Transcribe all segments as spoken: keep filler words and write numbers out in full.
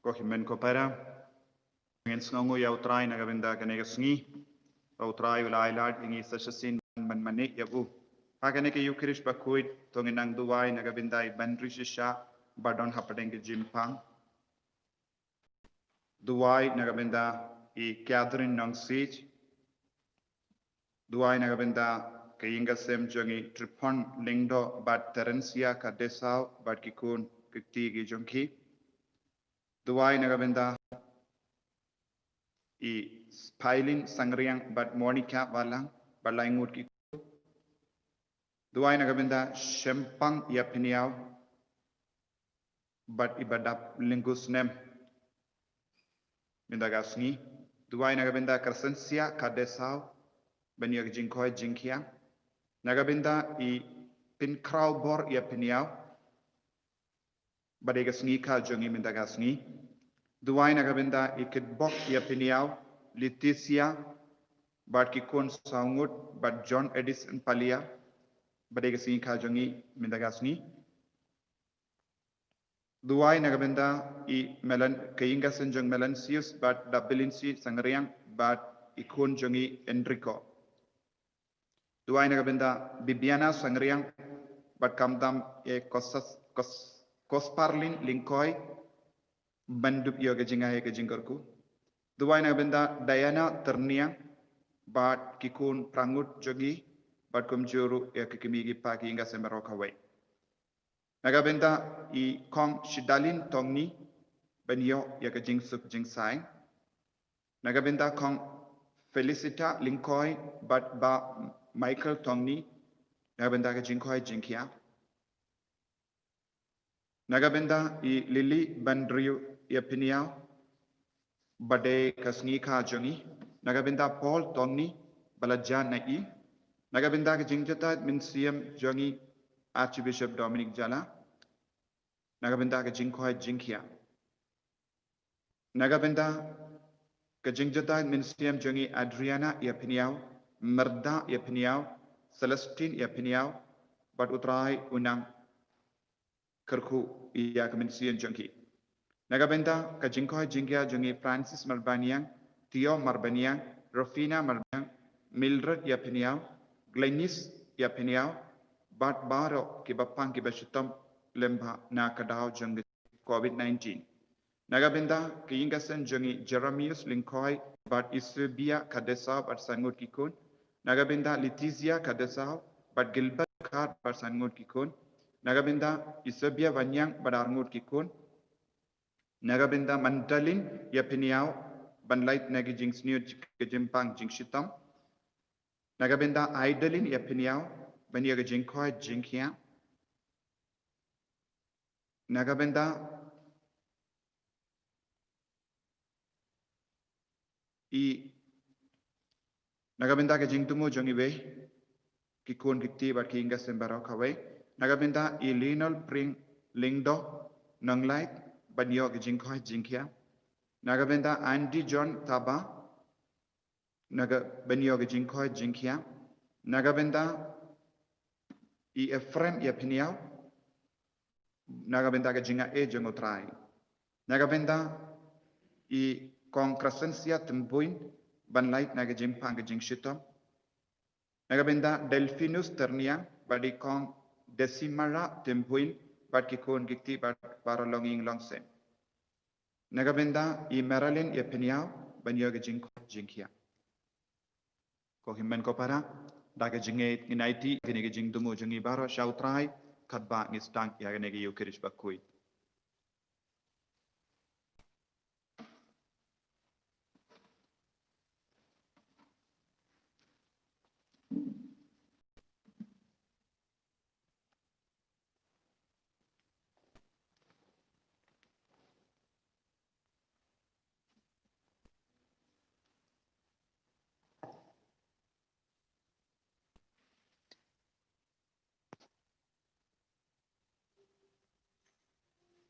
Ko hynmen ko para, ngin sngewnguh ïa U Trai na ka bynta kane ka sngi. Ba U Trai u la ai lad ïa ngi sa shisien ban mane ïa u ha kane ka Ïukharist Bakhuid. To ngin nang duwai na ka bynta i Banri Shisha ba don hapdeng ka jingpang. Duwai na ka bynta i Catherine Nongsiej. Duwai na ka bynta ka ïing ka sem jong i Tripon Lyngdoh bad Terencia Kadesaw bad ki khun ki kti ki jong ki. Duwai na ka bynta i Spailin Sangriang bad Monica Balang bad lai ngut ki khun. Duwai na ka bynta Shempang Ïapynïaw bad i Badap Lynggu Snem mynta ka sngi. Duwai na ka bynta Crescencia Kadesaw ban ïoh ka jingkoit jingkhiah. Na ka bynta i Pynkhraw Bor Ïapynïaw ba dei ka sngikha jong i mynta ka sngi. Duwai na ka bynta i Kitbok Ïapynïaw, Leticia bad ki khun saw ngut bad John Edison Palia ba dei ka sngikha jong i mynta ka sngi. Duwai na ka bynta i Melan, ka ïing ka sem jong Melansius bad Dapbilinsi Sangriang bad i khun jong i Enrico. Duwai na ka bynta Bibiana Sangriang bad khamtam e Kosas-, Kos-, Kosparlin Lyngkhoi ban dup ïa ka jingaiei ka jingkyrkhu. Duwai na ka bynta Diana Tyrniang bad ki khun phra ngut jong i bad kumjuh ruh ïa ki kmie ki kpa ki ïing ka sem baroh kawei. Na ka bynta i Kong Shidalin Tongni ban ïoh ïa ka jingsuk jingsaiñ. Na ka bynta Kong Felicita Lyngkhoi bad Bah Michael Tongni na ka bynta ka jingkoit jingkhiah. Na ka bynta i Lily Bandriew Ïapynïaw ba dei ka sngikha jong i. Na ka bynta Paul Tongni ba la jan na i. Na ka bynta ka jingjahthait mynsiem jong i Archbishop Dominic Jala. Na ka bynta ka jingkoit jingkhiah. Na ka bynta ka jingjahthait mynsiem jong i Adriana Ïapynïaw, Merda Ïapynïaw, Celestine Ïapynïaw bad U Trai u nang kyrkhu ïa ka mynsiem jong ki. Na ka bynta ka jingkoit jingkhiah jong i Francis Marbaniang, Theo Marbaniang, Rufina Marbaniang, Mildred Ïapynïaw, Glenis Ïapynïaw bad baroh kiba pang kiba shitom lem bha na ka daw jong ka covid nineteen. Na ka bynta ka ïing ka sem jong i Jeremius Lyngkhoi bad Eusebia Kadesaw bad san ngut ki khun. Na ka bynta Letizia Kadesaw bad Gilbert Khar bad san ngut ki khun. Na ka bynta Eusebia Waniang bad ar ngut ki khun. Na ka bynta Mandalin Ïapynïaw ban lait na ki jingsniew ka jingpang jingshitom. Na ka bynta Idalin Ïapynïaw ban ïoh ka jingkoit jingkhiah. Na ka bynta i, na ka bynta ka jingthmu jong iwei ki khun ki kti bad ki ïing ka sem baroh kawei. Na ka bynta i Lionel Pring Lyngdoh Nonglait ban ïoh ka jingkoit jingkhiah. Na ka bynta Andy John Thaba na ka, ban ïoh ka jingkoit jingkhiah. Na ka bynta i Ephraim Ïapynïaw na ka bynta ka jingaiei jong U Trai. Na ka bynta i Kong Crescencia Tymbuin ban lait na ka jingpang ka jingshitom. Na ka bynta Delphinus Tyrniang bad i Kong Desimara Tymbuin bad ki khun ki kti bad baroh longïing longsem. Na ka bynta i Marilyn Ïapynïaw ban ïoh ka jingkoit jingkhiah. Ko hynmen ko para, da ka jingngeit ngin aiti kine ki jingthmu jong ngi baroh sha U Trai katba ngi sdang ïa kane ka Ïukharist Bakhuid.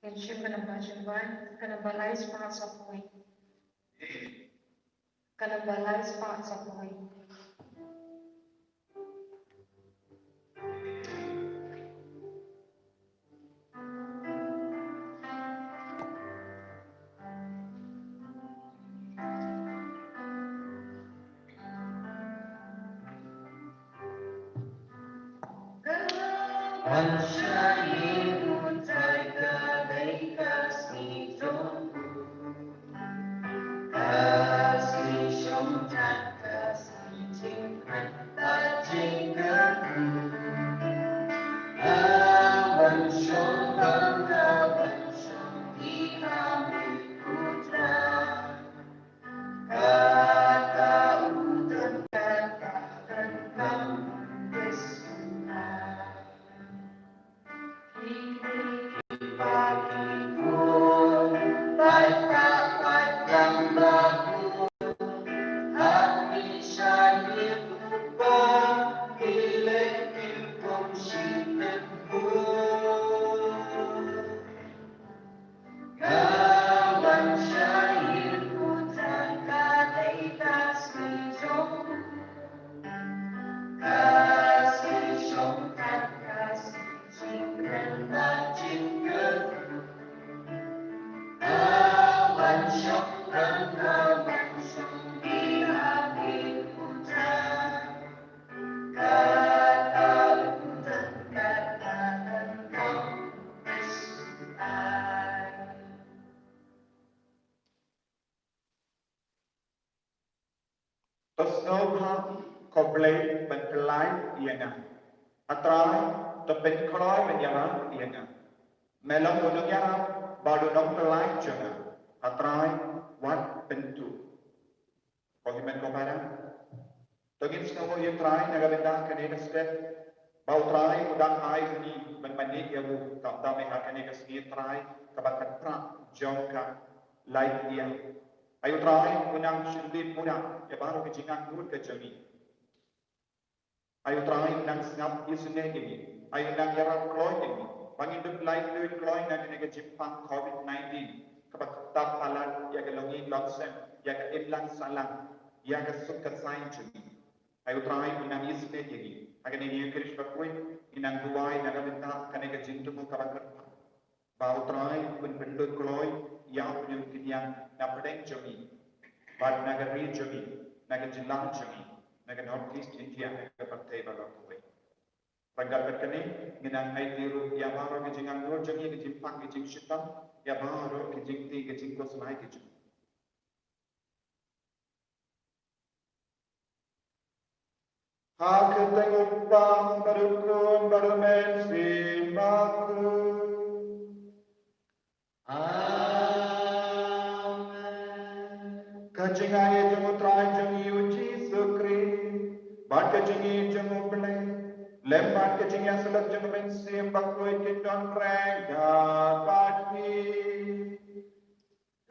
Kan shim ka namba jingwan, ka namba lai spah saphew wei. Ka namba lai spah saphew wei. To sngewbha, ko Blei, ban pyllait ïa nga. A Trai, to pynkloi ban ïarap ïa nga. Me long u nongïarap bad u nongpyllait jong nga. A Trai, wat pyntuh. Ko hynmen ko para, to ngin sngewbha ïa u Trai na ka bynta kane ka step, ba u Trai u dang ai ïa ngi ban mane ïa u, khamtam ha kane ka sngi Trai kaba khatphra jong ka laitïing. Ai u Trai u nang shim bynta ïa baroh ka jingangnud ka jong ngi. Ai u Trai u nang sngap isynei ïa ngi. Ai u nang ïarap kloi ïa ngi ba ngin dup laitluid kloi na kane ka jingpang covid nineteen kaba tap palat ïa ka longïing longsem, ïa ka imlang sahlang, ïa ka suk ka saiñ jong ngi. Ai u Trai u nang isynei ïa ngi. Ha kane ka Eucharist bakhuid ngi nang duwai na ka bynta kane ka jingthmu kaba khatphra. Ba u Trai un pynlut kloi ïa u pynïaid na pdeng jong ngi bad na ka ri jong ngi, na ka jylla jong ngi, na ka North East India, na ka pyrthei baroh kawei. Ryngkat bad kane ngi nang aiti ruh ïa baroh ka jingangnud jong ngi, ka jingpang, ka jingshitom, ïa baroh ka jingkti, ka jingkhuslai ka jong ngi. Ha ka kyrteng u Kpa bad u Khun bad u Mynsiem Bakhuid. Amen. Ka jingaiei jong u Trai jong ngi u Jisu Khrist bad ka jingïeit jong u Blei lem bad ka jingïasyllok jong u Mynsiem Bakhuid kin don ryngkat bad phi.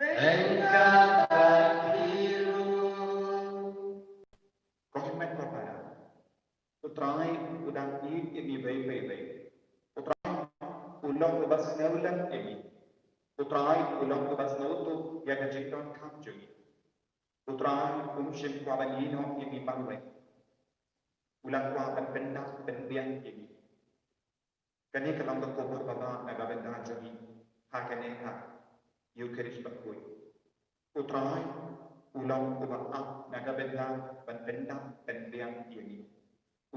Ryngkat bad phi ruh. Ko hynmen ko para, u Trai u dang ïeit ïa ngi beit beit beit. U Trai u long uba sngewlem ïa ngi. U Trai u long uba sngewthuh ïa ka jingdonkam jong ngi. U Trai um shym kwah ban ïehnoh ïa ngi marwei. U la kwah ban pyndap pynbiang ïa ngi. Kane ka long ka khubor babha na ka bynta jong ngi ha kane ka Eucharist bakhuid. U Trai u long uba ap na ka bynta ban pyndap pynbiang ïa ngi.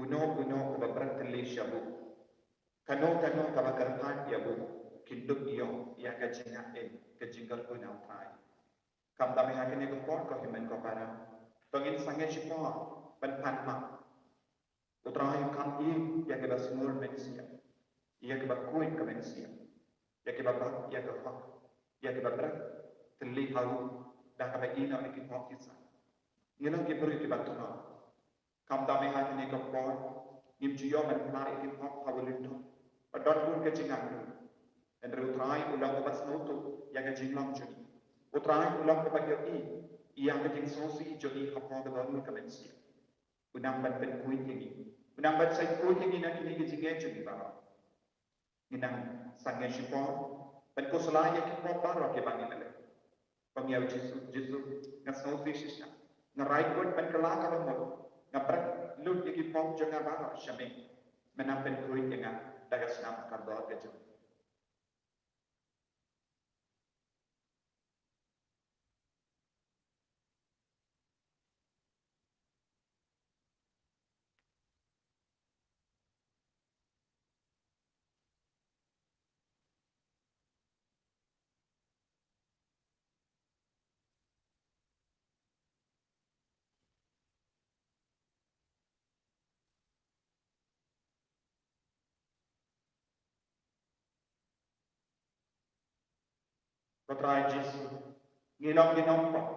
Uno uno uba bret tylli sha u, kano kano kaba kyrpad ïa u, kin dup ïoh ïa ka jingaiei, ka jingkyrkhu na u Trai. Khamtam ha kane ka por ko hynmen ko para, to ngin sangeh shipor ban pan map. U Trai u kham ïeit ïa kiba sngewbha mynsiem, ïa kiba khuid ka mynsiem, ïa kiba bat ïa ka hok, ïa kiba bret tylli ha u da kaba ïehnoh ïa ki hok ki san. Ngi long ki briew kiba thngan. Khamtam ha kane ka por ngim ju ïoh ban khlad ïa ki hok ha u lyngdoh. Ba don bun ka jingangnud. Hynrei u Trai u long uba sngewthuh ïa ka jinglong jong ngi. U Trai u long uba ïohi ïa ka jingsngewsih jong ngi hapoh ka dohnud ka mynsiem. U nang ban pynkhuid ïa ngi. U nang ban shait khuid ïa ngi na kine ki jingngeit jong ngi baroh. Ngi nang sangeh shipor ban khuslai ïa ki pop baroh kiba ngi la leh. Ko Jisu, Jisu, nga sngewsih shisha. Nga rai khuid ban kylla kaba mut. Nga bret lut ïa ki pop jong nga baroh sha me. Me nang pynkhuid ïa nga da ka snam kordor ka jong me. Ko Trai Jisu, ngi long ki nongpop,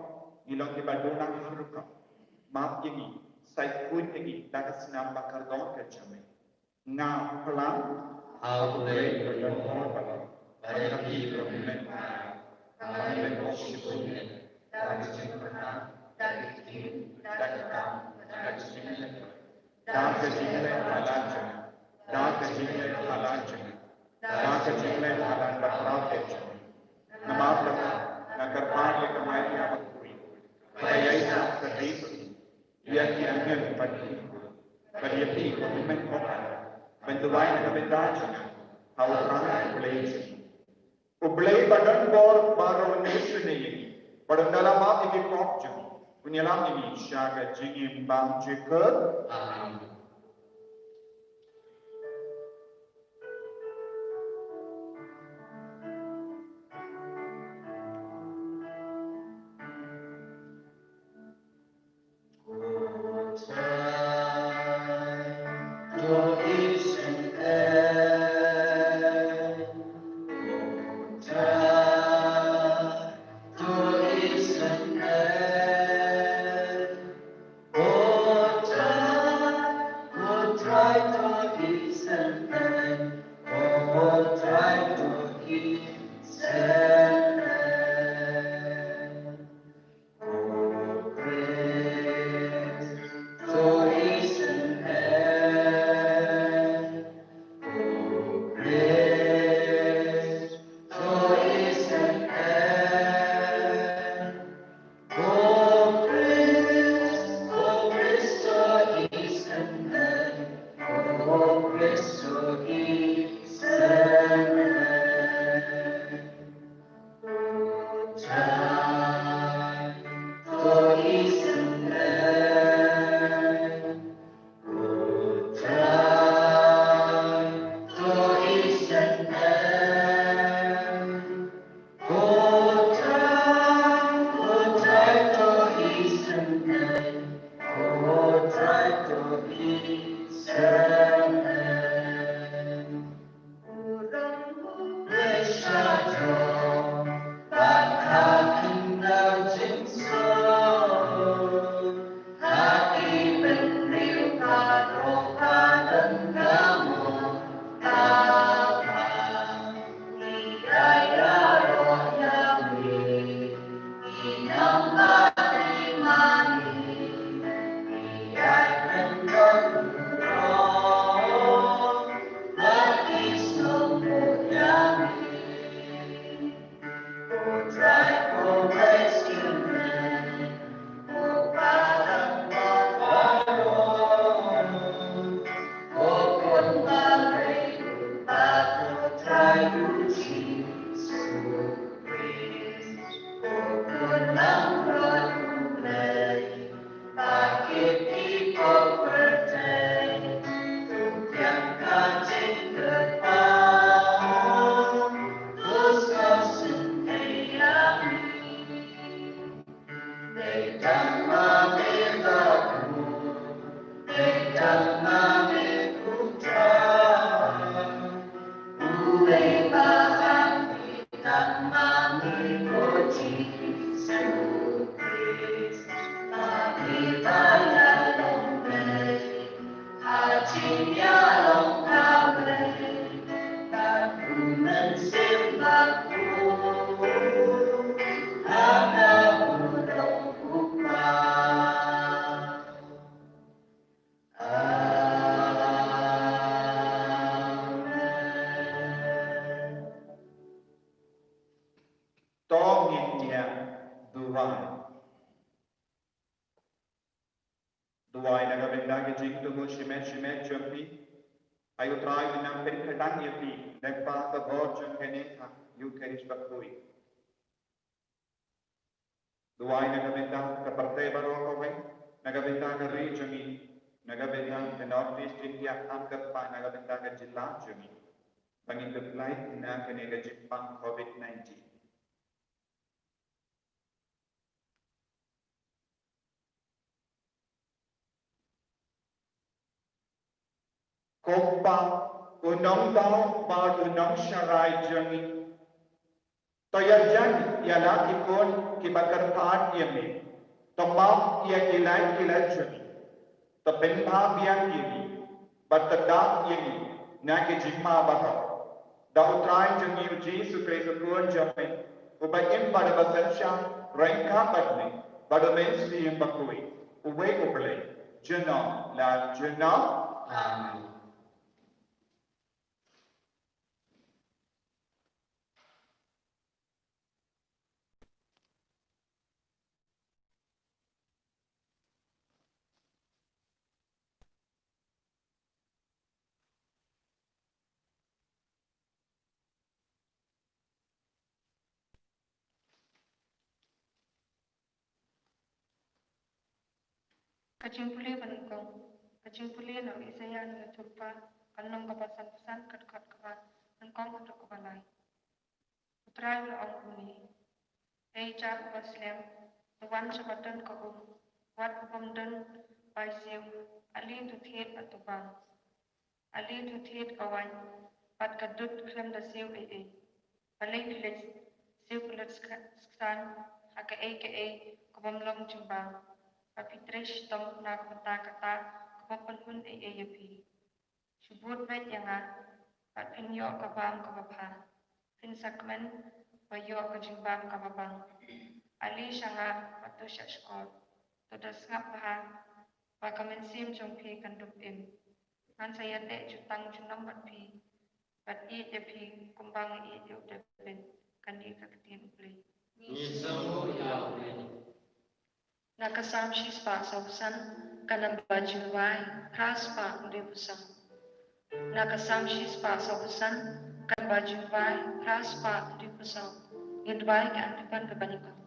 ngi long kiba duna ha rukom. Map ïa ngi, sa khuid ïa ngi da ka snam ba kordor ka jong me. Nga phlang ha U Blei U Kordor Baroh, bad ïa phi ko hynmen, ba me pop shibun, da ka jingpyrkhat, da ka ktien, da ka kam, da ka jingïaleh, da ka jingleh ha la jong, da ka jingleh ha la jong, da ka jingleh ha la baroh jong. Namar kata, nga kyrpad ïa ka Maria bakhuid, ba ïa ïa ka dei ïa ki angel bad ki, bad ïa phi ko hynmen ko para, ban duwai na ka bynta jong nga ha U Trai U Blei jong ngi. U Blei ba don bor baroh un ïasyrdoh ïa ngi, bad un da la map ïa ki pop jong ngi, un ïalam ïa ngi sha ka jingim bymjukut. Amen. To ngin ïa duwai. Duwai na ka bynta ka jingthmu shimet shimet jong phi. Ai U Trai, ngi nang pynkyndang ïa phi lyngba ka bor jong kane ka Eucharist bakhuid. Duwai na ka bynta ka pyrthei baroh kawei, na ka bynta ka ri jong ngi, na ka bynta ka North East India, am kyrpad na ka bynta ka jylla jong ngi, ba ngin pynlait na kane ka jingpang covid nineteen. Ko Kpa, u Nongdaw bad u Nongsharai jong ngi, To ïajan ïa la ki khun kiba kyrpad ïa me. To map ïa ki lait ki lait jong ngi. To pynbha biang ïa ngi bad to dap ïa ngi na ki jingma baroh. Da U Trai jong ngi U Jisu Khrist U Khun jong me, uba im bad uba synshar ryngkat bad me bad U Mynsiem Bakhuid, uwei U Blei, junom la junom. Amen. Ka jingpule ba nyngkong. Ka jingpule na u Isaïah na ka lynnong kaba sanphew san, ka dkhot kaba nyngkong haduh kaba lai. U Trai u la ong kumne: Hei Jakob uba slem, to wan sha ba don ka um, wat u bym don bai siew, ale to thied bad to bang. Ale to thied ka waiñ bad ka dud khlem da siew ei ei. Balei phi leit siew klet skha-, sksan ha kaei kaei ka bym long jingbam? Ba phi trei shitom na ka bynta kata kaba pynhun ei ei ïa phi. Shu bud beit ïa nga bad phin ïoh ka bam kaba bha. Phin sa kmen ba ïoh ka jingbam kaba bang. Ale sha nga bad to shah shkor. To da sngap bha ba ka mynsiem jong phi kan dup im. Ngan sa ïateh jutang junom bad phi bad ïeit ïa phi kumba nga ïeit ïa u David, kane ka ktien U Blei. Ngi sngewbha ïa U Blei. Na ka Salm shispah sawphew san, ka namba jingrwai phra spah hynriewphew saw. Na ka Salm shispah sawphew san, ka namba jingrwai phra spah hynriewphew saw. Ngin rwai ka antiphon kaba nyngkong.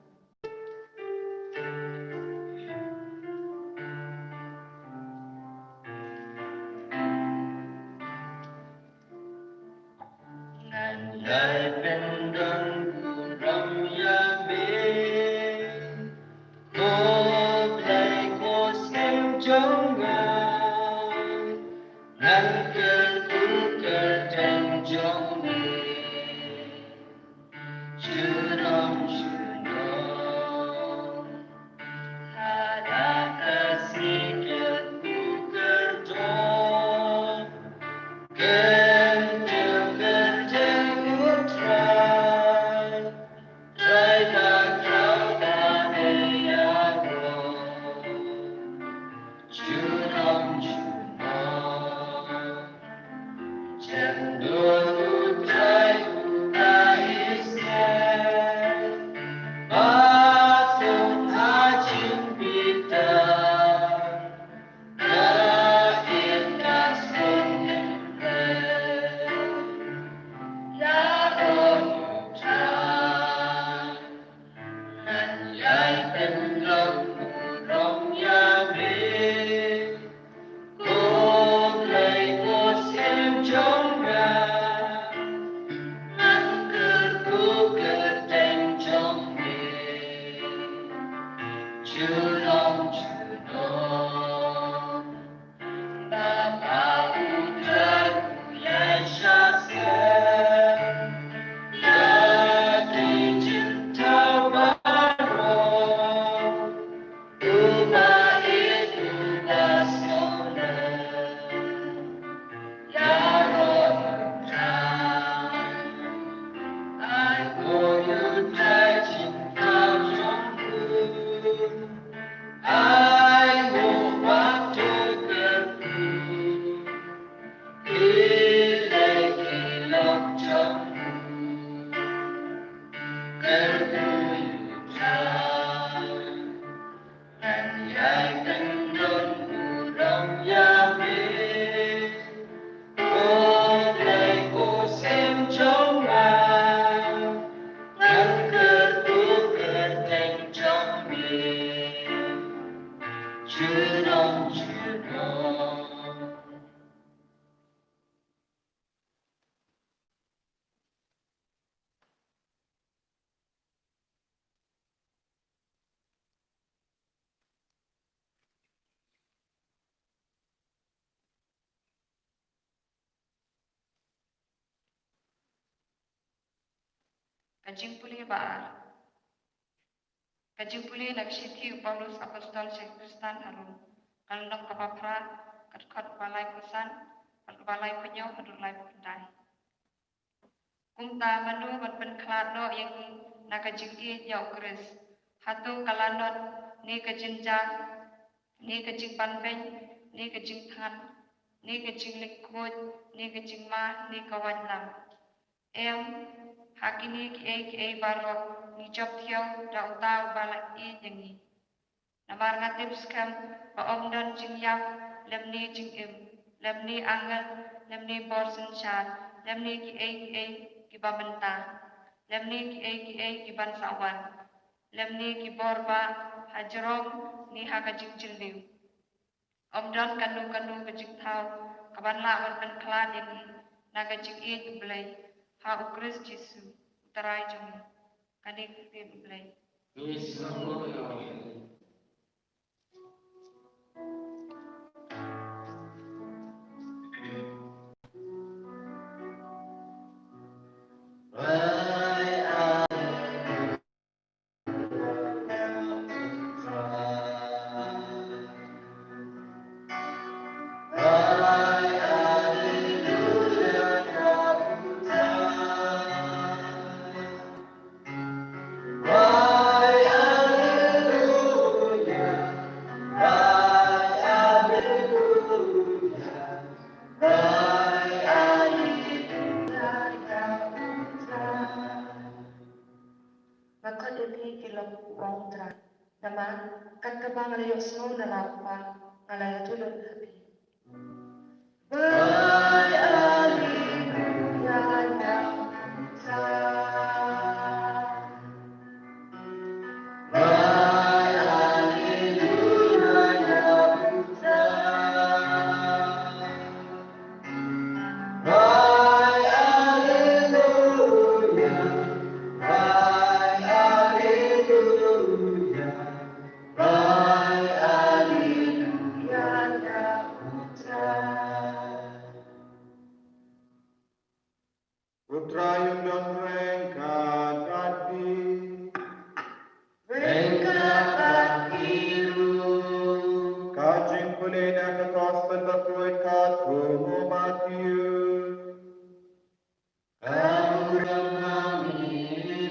Ngan ïai pyndonkam ïa me, ko Blei ko Syiem jong nga. Ngan kyrkhu kyrteng jong me junom junom. Ha la ka sngi kyrkhu kyrdoh, kyntiew kyrteng U Trai. Ka jingpule ba ar. Ka jingpule na ka shithi u Paulus apostol sha ki Khristan ha Rom. Ka lynnong kaba phra, ka dkhot kaba laiphew san bad kaba laiphew hynñiew haduh laiphew khyndai. Kumta mano ban pynkhlad noh ïa ngi na ka jingïeit ïa u Khrist? Hato ka lanot, ne ka jynjar, ne ka jingpanbeiñ, ne ka jingthngan, ne ka jinglyngkhuid, ne ka jingma, ne ka waitlam? Em, ha kine kiei kiei baroh ngi jop thiaw da uta uba la ïeit ïa ngi. Namar nga tip skhem ba ym don jingïap, lymne jingim, lymne angel, lymne bor synshar, lymne kiei kiei kiba mynta, lymne kiei kiei kiban sa wan, lymne ki bor ba hajrong ne ha ka jingjylliew. Ym don kano kano ka jingthaw kaban lah ban pynkhlad ïa ngi na ka jingïeit U Blei ha u Khrist Jisu u Trai jong ngi. Kane ka ktien U Blei. Nga khot ïa phi ki long u ong Trai. Namar kat kaba nga la ïohsngew na la u Kpa, nga la ïathuh lut ha phi. Bai alleluia ïa u Trai. Bai alleluia ïa u Trai. Bai alleluia, bai alleluia, bai alleluia ïa u Trai. U Trai un don ryngkat bad phi. Ryngkat bad phi ruh. Ka jingpule na ka Gospel bakhuid katkum u Mathaios. Ka burom ha me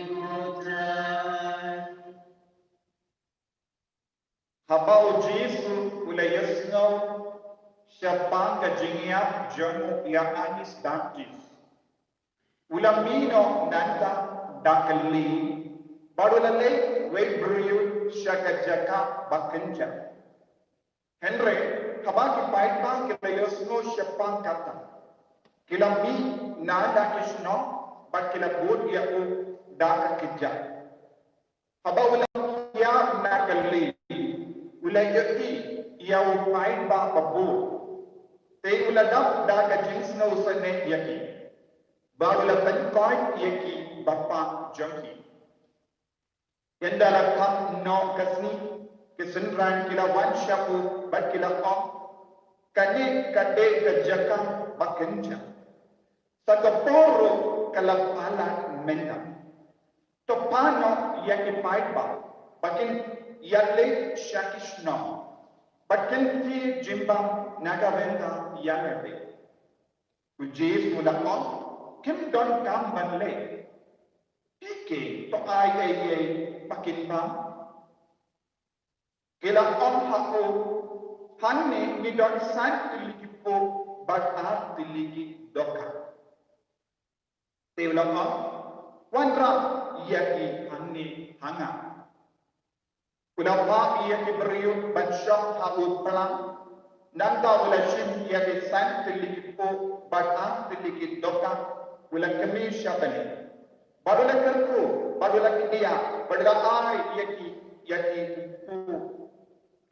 ko Trai. Haba u Jisu u la ïohsngew shaphang ka jingïap jong u Ïoannis Baptist, u la mih noh nangta da ka lieng, bad u la leit wei briew sha ka jaka ba kynjah. Hynrei haba ki paidbah ki la ïohsngew shaphang kata, ki la mih na da ki shnong bad ki la bud ïa u da ka kjat. Haba u la kiar na ka lieng, u la ïohi ïa u paidbah ba bud. Te u la dap da ka jingsngewsynei ïa ki, bad u la pynkoit ïa ki ba pang jong ki. Ynda la kham noh ka sngi, ki synran ki la wan sha u bad ki la ong, kane ka dei ka jaka ba kynjah. Sa ka por ruh ka la palat mynta. To phah noh ïa ki paidbah ba kin ïaid leit sha ki shnong, ba kin thied jingbam na ka bynta ïa lade. U Jisu u la ong, kim donkam ban leit. Phi keiñ to ai ei ei ba kin bam? Ki la ong ha u, hangne ngi don san tylli ki phuh bad ar tylli ki dohkha. Te u la ong, wanrah ïa ki hangne ha nga. U la phah ïa ki briew ban shong ha u plang. Nangta u la shim ïa ki san tylli ki phuh bad ar tylli ki dohkha, u la kmie sha bneng, bad u la kyrkhu, bad u la kdiah, bad u la ai ïa ki, ïa ki phuh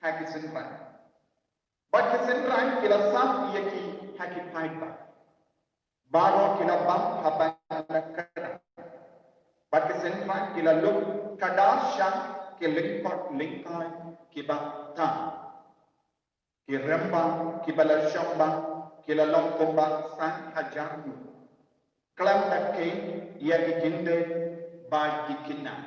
ha ki synran. Bad ki synran ki la sap ïa ki ha ki paidbah. Baroh ki la bam ha ban da kata. Bad ki synran ki la lum khadar sha ki lyngkot lyngkai kiba tam. Ki rymba kiba la shong bam ki la long kumba san hajar ngut. Khlem da keiñ ïa ki kynthei bad ki khynnah.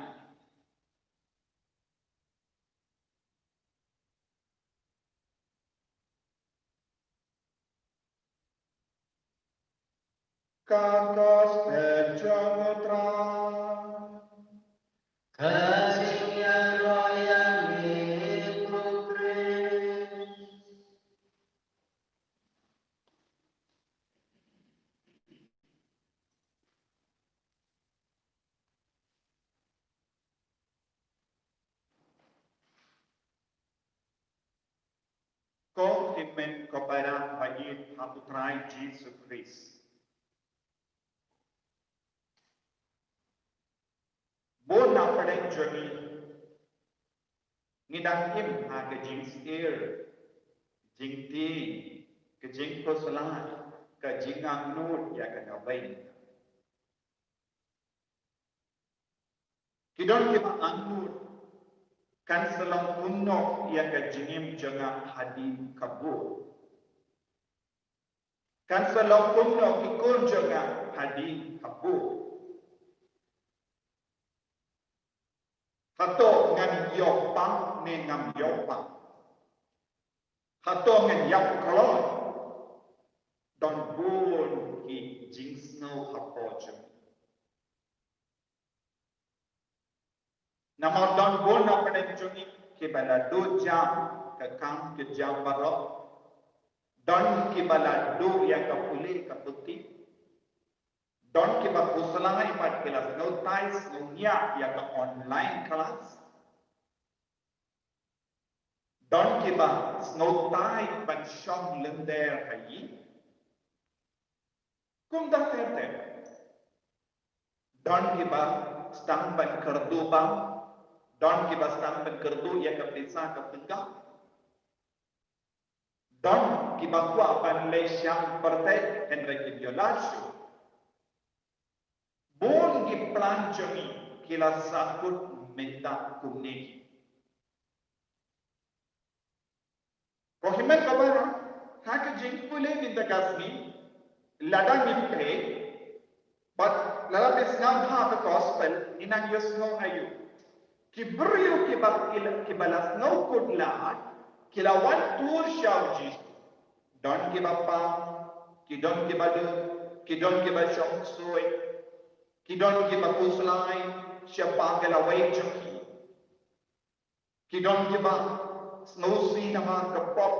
Ka Gospel jong u Trai. Ka jingïaroh ïa ngi ko Khrist. Ko hynmen ko para ba ïeit ha u Trai Jisu Khrist. Bun na pdeng jong ngi, ngi dang im ha ka jingsyier, jingtieng, ka jingkhuslai, ka jingangnud ïa ka kawei. Ki don kiba angnud, kan sa long kumno ïa ka jingim jong nga hadien ka bud? Kan sa long kumno ki khun jong nga hadien ka bud? Hato ngan ïoh pang ne ngam ïoh pang? Hato ngan ïap kloi? Don bun ki jingsngew hapoh jong ngi. Namar don bun na pdeng jong ngi kiba la duh jam ka kam ka jam baroh. Don kiba la duh ïa ka pule ka puthi. Don kiba khuslai bad ki la sngewtai sngewñiah ïa ka online class. Don kiba sngewtai ban shong lynter ha ïing. Kumta ter ter. Don kiba sdang ban kyrduh bam. Don kiba sdang ban kyrduh ïa ka pisa ka tyngka. Don kiba kwah ban leit shang pyrthei hynrei kim ïoh lad shuh. Bun ki plan jong ngi ki la sahkut mynta kumne. Ko hynmen ko para, ha ka jingpule mynta ka sngi, lada ngi peit bad lada phi sngap ha ka gospel, ngi nang ïohsngew aïu? Ki briew kiba, kiba, kiba la sngewkut lad ki la wan tur sha u Jisu. Don kiba pang, ki don kiba duh, ki don kiba shong suit, ki don kiba khuslai shaphang ka lawei jong ki. Ki don kiba sngewsih namar ka pop.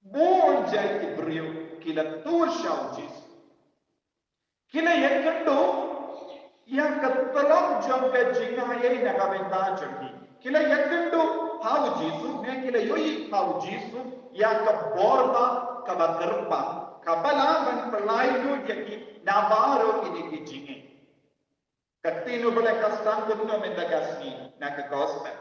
Bun jait ki briew ki la tur sha u Jisu. Ki la ïakynduh ïa ka tlot jong ka jingaiei na ka bynta jong ki. Ki la ïakynduh ha u Jisu, ne ki la ïohi ha u Jisu ïa ka bor ba kaba kyrpang, kaba lah ban pynlait lut ïa ki na baroh kine ki jingeh. Ka ktien U Blei ka sdang kumno mynta ka sngi na ka gospel?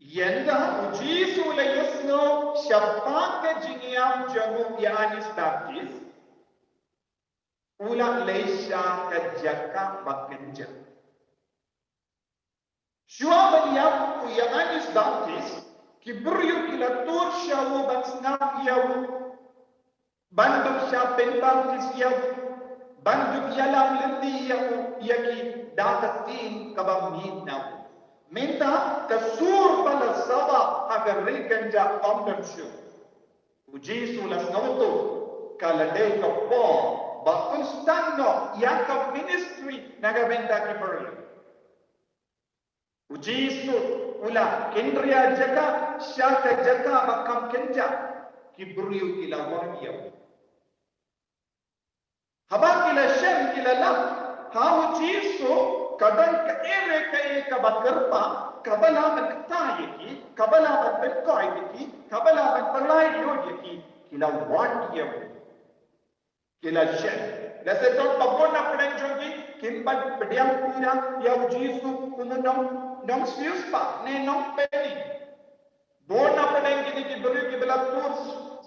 Ynda u Jisu u la ïohsngew shaphang ka jingïap jong u Ïoannis Baptist, u la leit sha ka jaka ba kynja. Shuwa ban ïap u Ïoannis Baptist, ki briew ki la tur sha u ban sngap ïa u, ban dup shah pynbaptis ïa u, ban dup ïalam lynti ïa u, ïa ki da ka ktien kaba mih na u. Mynta ka sur ba la sawa ha ka ri kynja ym don shuh. U Jisu u la sngewthuh ka la dei ka por ba un sdang noh ïa ka ministry na ka bynta ki briew. U Jisu u la kyndria jaka sha ka jaka ba kham kynja. Ki briew ki la wan ïa u. Haba ki la shem ki la lap ha u Jisu, ka don kaei re kaei kaba kyrpang kaba lah ban kta ïa ki, kaba lah ban pynkhiah ïa ki, kaba lah ban pynlait lut ïa ki, ki la wan ïa u. Ki la shem. Lehse don ba bun na pdeng jong ki kim pat pdiang pura ïa u Jisu kum u nong, nongsiewspah ne nongpynim. Bun na pdeng kine ki briew kiba la tur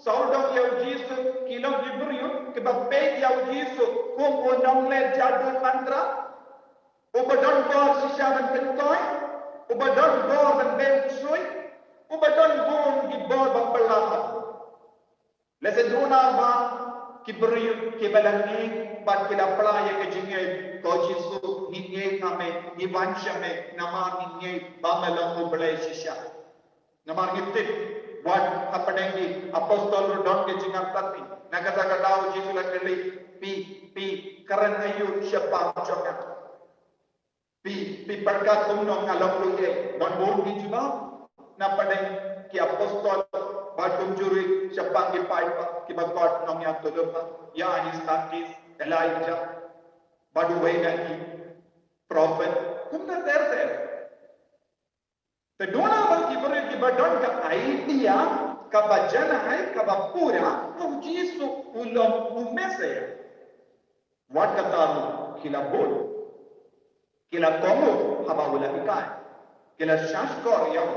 sawdong ïa u Jisu ki long ki briew kiba peit ïa u Jisu kum u nongleh jadu mantra, uba don bor shisha ban pynkhiah, uba don bor ban beh u sui, uba don bun ki bor ban pynlait. Lehse duna ba ki briew kiba la ngeit bad ki la pla ïa ka jingngeit, ko Jisu, ngi ngeit ha me, ngi wan sha me namar ngi ngeit ba me long U Blei shisha. Namar ngi tip, wat hapdeng ki apostol ruh don ki jingïarap. Na kata ka daw Jisu la kylli, phi, phi kren aïu shaphang jong nga? Phi, phi pyrkhat kumno nga long uei? Don bun ki jubab na pdeng ki apostol bad kumjuh ruh shaphang ki paidbah kiba kot nongïathuhlypa, ïa Aristarkhis, Elijah, bad uwei na ki prophet, kumta ter ter. Te duna ba ki briew kiba don ka idea kaba janai kaba pura, U Jisu u long u Messaïah. Wat kata ruh ki la bud. Ki la kohnguh haba u la hikai. Ki la shahshkor ïa u.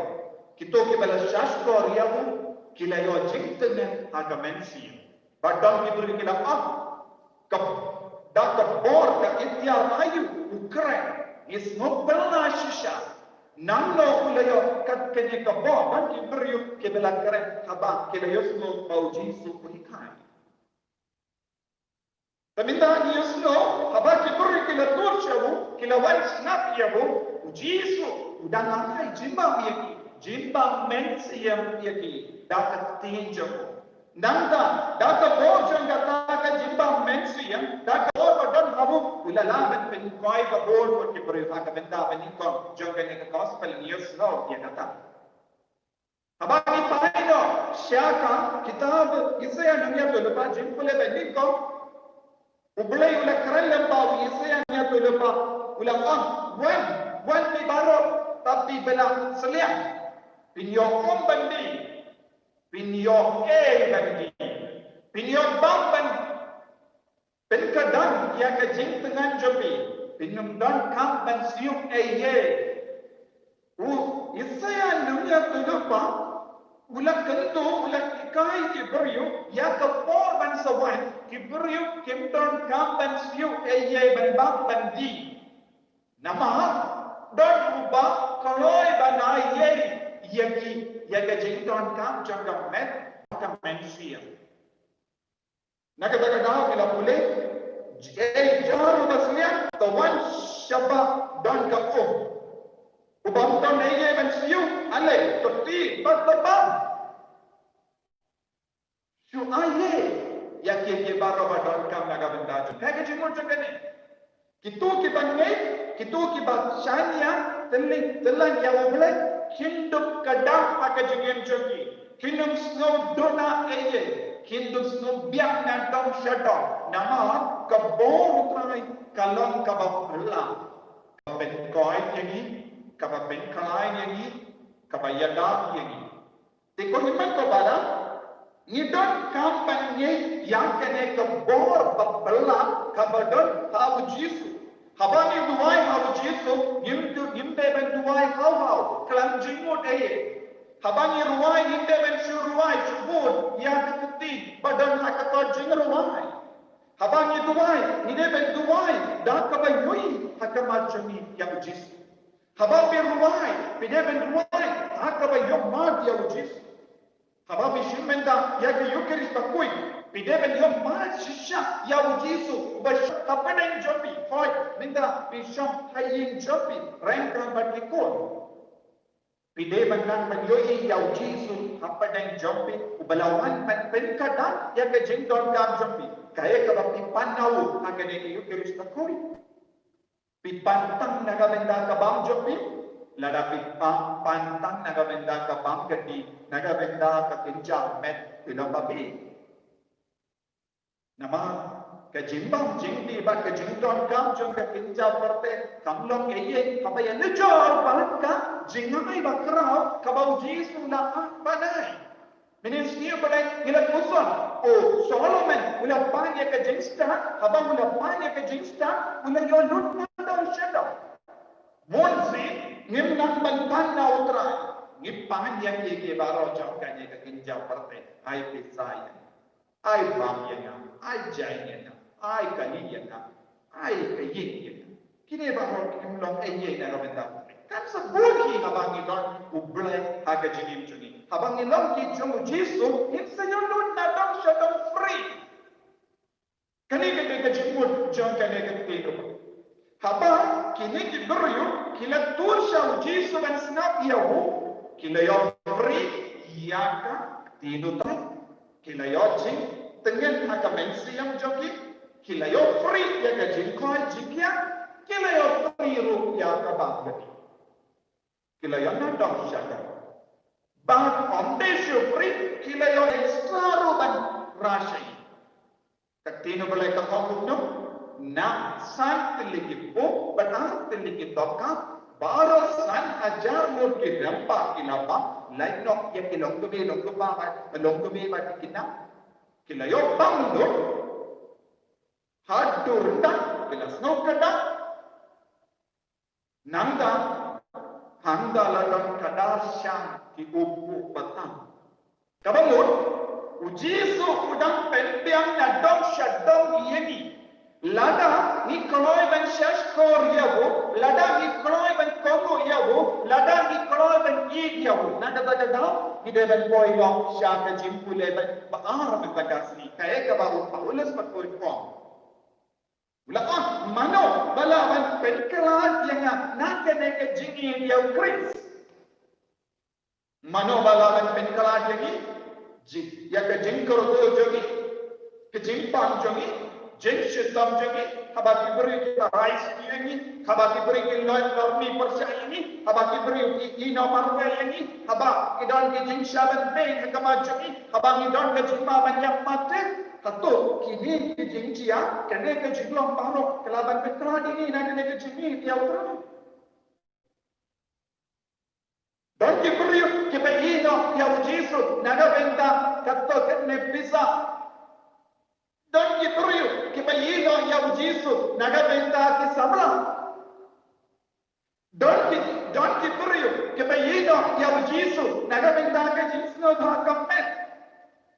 Kito kiba la shahshkor ïa u ki la ïoh jingtngen ha ka mynsiem. Ba don ki briew ki la ong, ka, da ka bor ka iktiar aïu u kren? Ngi sngewphylla shisha. Nangno u la ïoh kat kane ka bor? Don ki briew kiba la kren haba ki la ïohsngew ba U Jisu u hikai. Te mynta ngi ïohsngew haba ki briew ki la tur sha u, ki la wan sngap ïa u, U Jisu u dang ai jingbam ïa ki, jingbam mynsiem ïa ki da ka ktien jong u. Nangta da ka bor jong kata ka jingbam mynsiem, da ka bor ba don ha u, u la lah ban pynkoi ka bor bad ki briew ha ka bynta ba nyngkong jong kane ka gospel ngi ïohsngew ïa kata. Haba ngi phai noh sha ka kitab Isaiah nongïathuhlypa, jingpule ba nyngkong, U Blei u la kren lem bad u Isaiah nongïathuhlypa, u la ong, wan, wan phi baroh, ba phi bylla sliang. Phin ïoh um ban die, phin ïoh ei ban die, phin ïoh bam ban pynkadang ïa ka jingtngan jong phi, phin ym donkam ban siew ei ei. U Isaiah nongïathuhlypa u la kyntu, u la hikai ki briew ïa ka por ban sa wan, ki briew kim donkam ban siew ei ei ban bam ban die. Namar don uba kloi ban ai ei ïa ki, ïa ka jingdonkam jong ka met, ka mynsiem. Na kata ka daw ngi la pule, ei, jar uba sliang, to wan shaba don ka um. Uba ym don ei ei ban siew, ale, to ti bad to bam. Shu ai ei ïa ki, ki baroh ba donkam na ka bynta jong ka. Ka jingmut jong kane. Kito kiba ngeit, kito kiba shaniah, tyllaiñ, tyllaiñ ïa U Blei, kin dup kadang ha ka jingim jong ki. Kin ym sngew duna ei ei, kin ym sngew biang na dong sha dong. Namar ka bor U Trai ka long kaba phylla, kaba pynkoi ïa ngi, kaba pynkhlaiñ ïa ngi, kaba ïada ïa ngi. Te ko hynmen ko para, ngi donkam ban ngeit ïa kane ka bor ba phylla kaba don ha U Jisu. Haba ngi duwai ha U Jisu, ngim du-, ngim dei ban duwai haw haw, khlem jingmut ei ei. Haba ngi rwai, ngim dei ban shu rwai shu bud ïa ka ktien ba don ha ka kot jingrwai. Haba ngi duwai, ngi dei ban duwai da kaba ïohi ha khmat jong ngi ïa U Jisu. Haba phi rwai, phi dei ban rwai ha kaba ïoh mad ïa U Jisu. Haba phi shim mynta ïa ka Eucharist bakhuid, phi dei ban ïoh mad shisha ïa U Jisu uba shong hapdeng jong phi. Hooid, mynta phi shong ha ïing jong phi, ryngkat bad ki khun. Phi dei ban nang ban ïohi ïa U Jisu hapdeng jong phi uba la wan ban pynkadang ïa ka jingdonkam jong phi. Kaei kaba phi pan na u ha kane ka Eucharist bakhuid? Phi pan tang na ka bynta ka bam jong phi? Lada phi pan, pan tang na ka bynta ka bam ka die, na ka bynta ka kynja met, phi long babe. Namar ka jingbam jingdie bad ka jingdonkam jong ka kynja pyrthei kam long ei ei haba ïanujor bad ka jingai bakhraw kaba U Jisu u la ai ban ai. Mynhynnin sngi ba la ngi la puson, u Solomon u la pan ïa ka jingstad, haba u la pan ïa ka jingstad u la ïoh lut na dong sha dong. Bun sien ngim nang ban pan na U Trai, ngi pan ïa kiei kiei baroh jong kane ka kynja pyrthei. Ai pisa ïa nga, ai bam ïa nga, ai jaiñ ïa nga, ai kali ïa nga, ai ka ïing ïa nga. Kine baroh kim long ei ei na ka bynta U Blei. Kan sa bun hi haba ngi don U Blei ha ka jingim jong ngi. Haba ngi long ki jong U Jisu, ngin sa ïoh lut na dong sha dong free. Kane ka dei ka jingmut jong kane ka ktien u Baibl. Haba kine ki briew ki la tur sha u Jisu ban sngap ïa u, ki la ïoh free ïa ka ktien u Trai. Ki la ïoh jingtngen ha ka mynsiem jong ki. Ki la ïoh free ïa ka jingkoit jingkhiah. Ki la ïoh free ruh ïa ka bam ka dih. Ki la ïoh na dong sha ka. Bad ym dei shuh free, ki la ïoh extra ruh ban rah sha ïing. Ka ktien u Blei ka ong kumno? Na san tylli ki pop bad ar tylli ki dohkha, baroh san hajar ngut ki rymba ki la bam, lait noh ïa ki longkmie longkpa bad longkmie bad ki khynnah. Ki la ïoh bam lut haduh ryndang, ki la sngew kyrdan. Nangta, hangta la don ka dar sha ki u pop batai. Kaba mut, u Jisu u dang pynbiang na dong sha dong ïa ngi. Lada ngi kloi ban shahshkor ïa u, lada ngi kloi ban kohnguh ïa u, lada ngi kloi ban ïeit ïa u, na kata ka daw ngi dei ban poi noh sha ka jingpule ba ar bad ba ar sni. Kaei kaba u Paulus u pynpaw. U la ong, mano ba lah ban pynkhlad ïa nga na kane ka jingïeit ïa u Khrist? Mano ba lah ban pynkhlad ïa ngi? Ji, ïa ka jingkyrkhu jong ngi, ka jingpang jong ngi, jingshitom jong ngi, haba ki briew ki rai sniew ïa ngi, haba ki briew ki lor lorni pyrshah ïa ngi, haba ki briew ki ïehnoh marwei ïa ngi, haba ki don ki jingshah ban beiñ ha khmat jong ngi, haba ngi don ka jingma ban ïap martyr. Hato kine ki jingjia, kane ka jinglong baroh ka lah ban pynkhlad ïa ngi na kane ka jingïeit ïa u Trai? Don ki briew kiba ïehnoh ïa u Jisu na ka bynta kato katne pisa. Don ki briew kiba ïehnoh ïa u Jisu na ka bynta ki samla. Don ki, don ki briew kiba ïehnoh ïa u Jisu na ka bynta ka jingsngewbha ka met.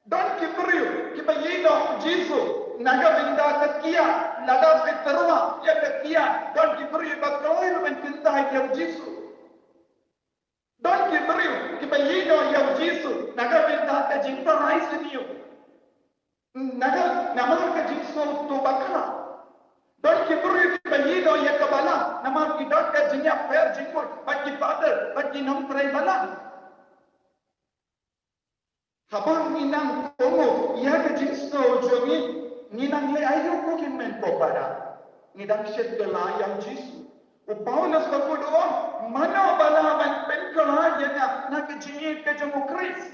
Don ki briew kiba ïehnoh ïa u Jisu na ka bynta ka kiad, lada phi tyrwa ïa ka kiad. Don ki briew ba kloi ruh ban kyntait ïa u Jisu. Don ki briew kiba ïehnoh ïa u Jisu na ka bynta ka jingtharai sniew. Na ka, namar ka jingsngewthuh bakla. Don ki briew kiba ïehnoh ïa ka balang namar ki don ka jingïapher jingmut bad ki father bad ki nongtrei balang. Haba ngi nang kohnguh ïa ka jingsngew jong ngi, ngi nang leh aïu ko ki hynmen ko para? Ngi dang shet kylla ïa u Jisu. U Paulus ka mut u ong, mano ba lah ban pynkhlad ïa nga na ka jingïeit ka jong u Khrist?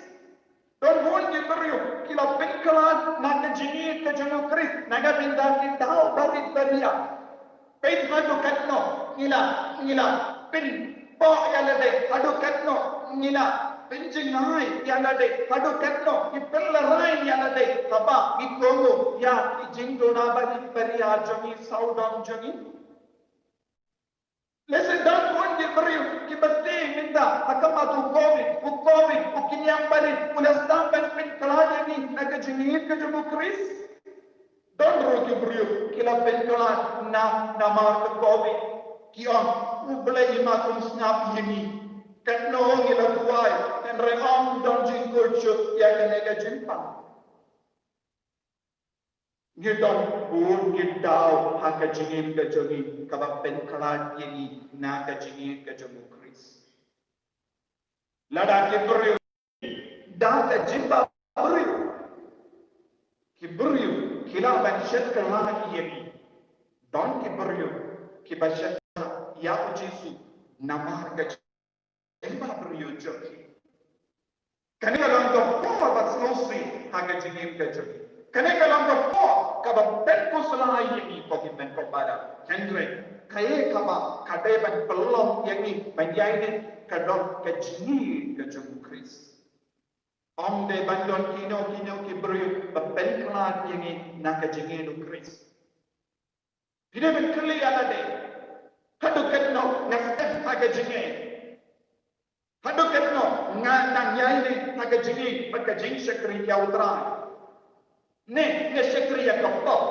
Don bun ki briew ki la pynkhlad na ka jingïeit ka jong u Khrist na ka bynta ki daw barit baria. Peit haduh katno ngi la, ngi la pynpoh ïa lade, haduh katno ngi la pynjngai ïa lade, haduh katno ngi pynlehraiñ ïa lade haba ngi kohnguh ïa ki jingduna barit baria jong ngi, sawdong jong ngi. Lehse don bun ki briew kiba tieng mynta ha khmat u Covid, u Covid u kñiang barit u la sdang ban pynkhlad ïa ngi na ka jingïeit ka jong u Khrist. Don ruh ki briew ki la pynkhlad na, namar ka Covid. Ki ong, U Blei, i mat um sngap ïa ngi. Katno ngi la duwai, hynrei ym don jingkyrkhu ïa kane ka jingpang. Ngi don bun ki daw ha ka jingim ka jong ngi kaba pynkhlad ïa ngi na ka jingim ka jong u Khrist. Lada ki briew da ka jingbabriew, ki briew ki lah ban shet kylla ïa ngi. Don ki briew kiba shet kylla ïa u Jisu namar ka jingbabriew jong ki. Kane ka long ka por ba sngewsih ha ka jingim ka jong ngi. Kane ka long ka por kaba pynpusla ïa ngi ko ki hynmen ko para. Hynrei kaei kaba ka dei ban pynlong ïa ngi ban ïaineh ka long ka jingim ka jong u Khrist. Ym dei ban don kino kino ki briew ba pynkhlad ïa ngi na ka jingim u Khrist. Phi dei ban kylli ïa lade, haduh katno nga sngewsih ha ka jingim? Haduh katno nga nang ïaineh ha ka jingim bad ka jingshakri ïa u Trai? Ne nga shakri ïa ka pop,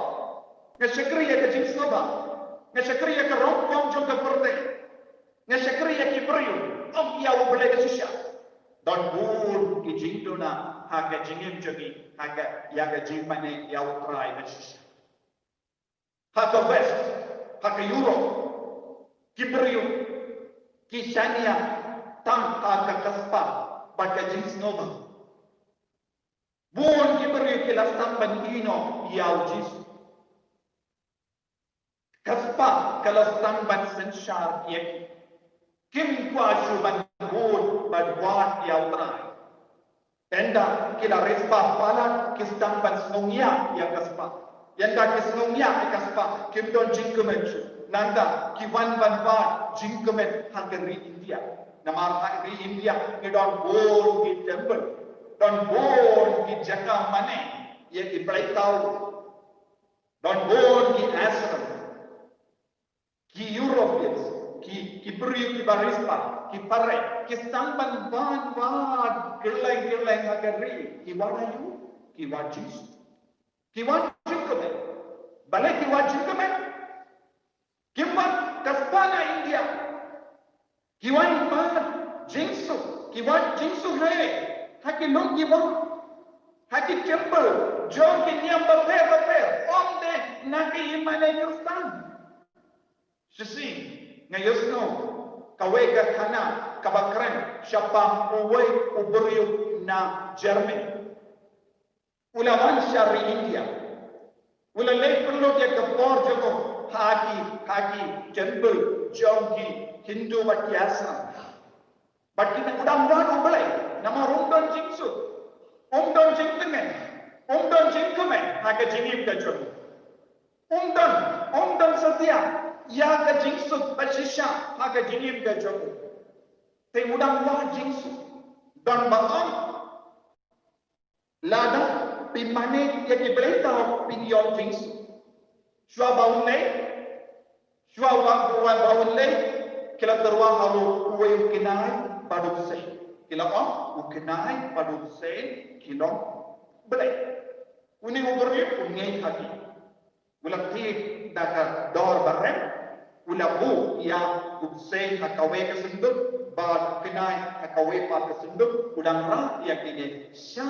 nga shakri ïa ka jingsngewbha, nga shakri ïa ka rong pong jong ka pyrthei, nga shakri ïa ki briew, ym ïa u Blei ka shisha? Don bun ki jingduna ha ka jingim jong ngi, ha ka, ïa ka jingmane ïa u Trai ka shisha. Europe, ki briew ki shaniah tang ha ka kasbah bad ka jingsngewbha. Bun ki briew ki la sdang ban ïehnoh ïa u Jisu. Kasbah ka la sdang ban synshar ïa ki. Kim kwah shuh ban bud bad wad ïa U Trai. Ynda ki la riewspah palat ki sdang ban sngewngiah ïa kasbah. Ynda ki sngewngiah ïa kasbah kim don jingkmen shuh. Nangta ki wan ban wad jingkmen ha ka ri India. Namar ha ka ri India ngi don bun ki temple, don bun ki jaka mane ïa ki blei tau, don bun ki ashram. Ki Europeans, ki, ki briew kiba riewspah, ki phareng, ki sdang ban wan wad kylleng kylleng ha ka ri. Ki wad aïu? Ki wad Jisu. Ki wad jingkmen. Balei ki wad jingkmen? Kim wad kasbah na India. Ki wan wad jingsuk, ki wad jingsuk ha, ha ki lum ki bor, ha ki temple jong ki niam bapher bapher, ym dei na ki hima lei Khristan. Shisien nga ïohsngew kawei ka khana kaba kren shaphang uwei u briew na Germany. U la wan sha ri India. U la leit pynlut ïa ka por jong u ha ki, ha ki temple jong ki Hindu bad ki ashram. Bad ki, u dang wad U Blei namar um don jingsuk, um don jingtngen, um don jingkmen ha ka jingim ka jong u. Um don, um don satia ïa ka jingsuk bad shisha ha ka jingim ka jong u. Te u dang wad jingsuk. Don ba ong, lada phi mane ïa ki blei tau phin ïoh jingsuk. Shuwa ba un leit, shuwa ba, ba, ba un leit, ki la tyrwa ha u, uwei u kynai bad u bseiñ. Ki la ong, u kynai bad u bseiñ ki long blei. Une u briew u ngeit ha ki. U la thied da ka dor ba rem, u la buh ïa u bseiñ ha kawei ka synduk, bad u kynai ha kawei pat ka synduk, u dang rah ïa kine sha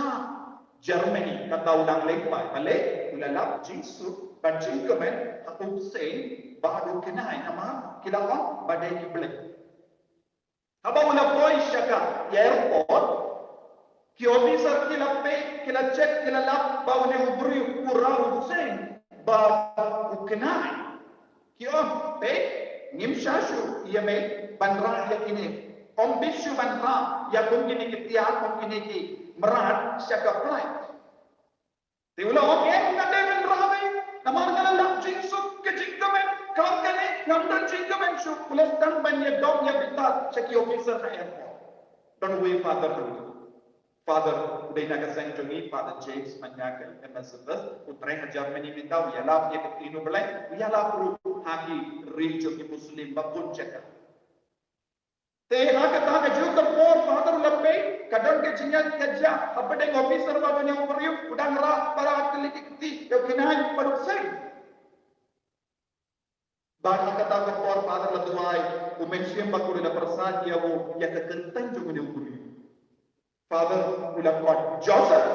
Germany, kata u dang leit bad, balei, u la lap jingsuk bad jingkmen ha u bseiñ bad u kynai, namar ki la ong ba dei ki blei. Haba u la poi sha ka airport, ki officer ki la peit, ki la check, ki la lap ba une u briew u rah u bseiñ bad u kynai. Ki ong, peit, ngim shah shuh ïa me ban rah ïa kine. Ym bit shuh ban rah ïa kum kine ki tiar, kum kine ki mrad sha ka flight. Te u la ong, em, nga dei ban rah, namar nga la lap jingsuk, ka jingkmen, ka ong kane, ngam don jingkmen shuh. U la sdang ban ïadon ïa bitar sha ki officer ha airport. Don uwei u father hangne. Father u dei na ka seng jong ngi, Father James Manyakel, M S F S, u trei ha Germany mynta, u ïalap ïa ka ktien U Blei, u ïalap ruh ha ki ri jong ki Muslim ba bun jaka. Te ha kata ka juh ka por Father u la peit, ka don ka jingïaid ka jia hapdeng officer bad une u briew, u dang rah para tylli ki kti, ïa u kynai bad u bseiñ. Bad ha kata ka por Father la duwai, u mynsiem bakhuid u la pyrsad ïa u, ïa ka kyrteng jong une u briew. Father u la khot Joseph.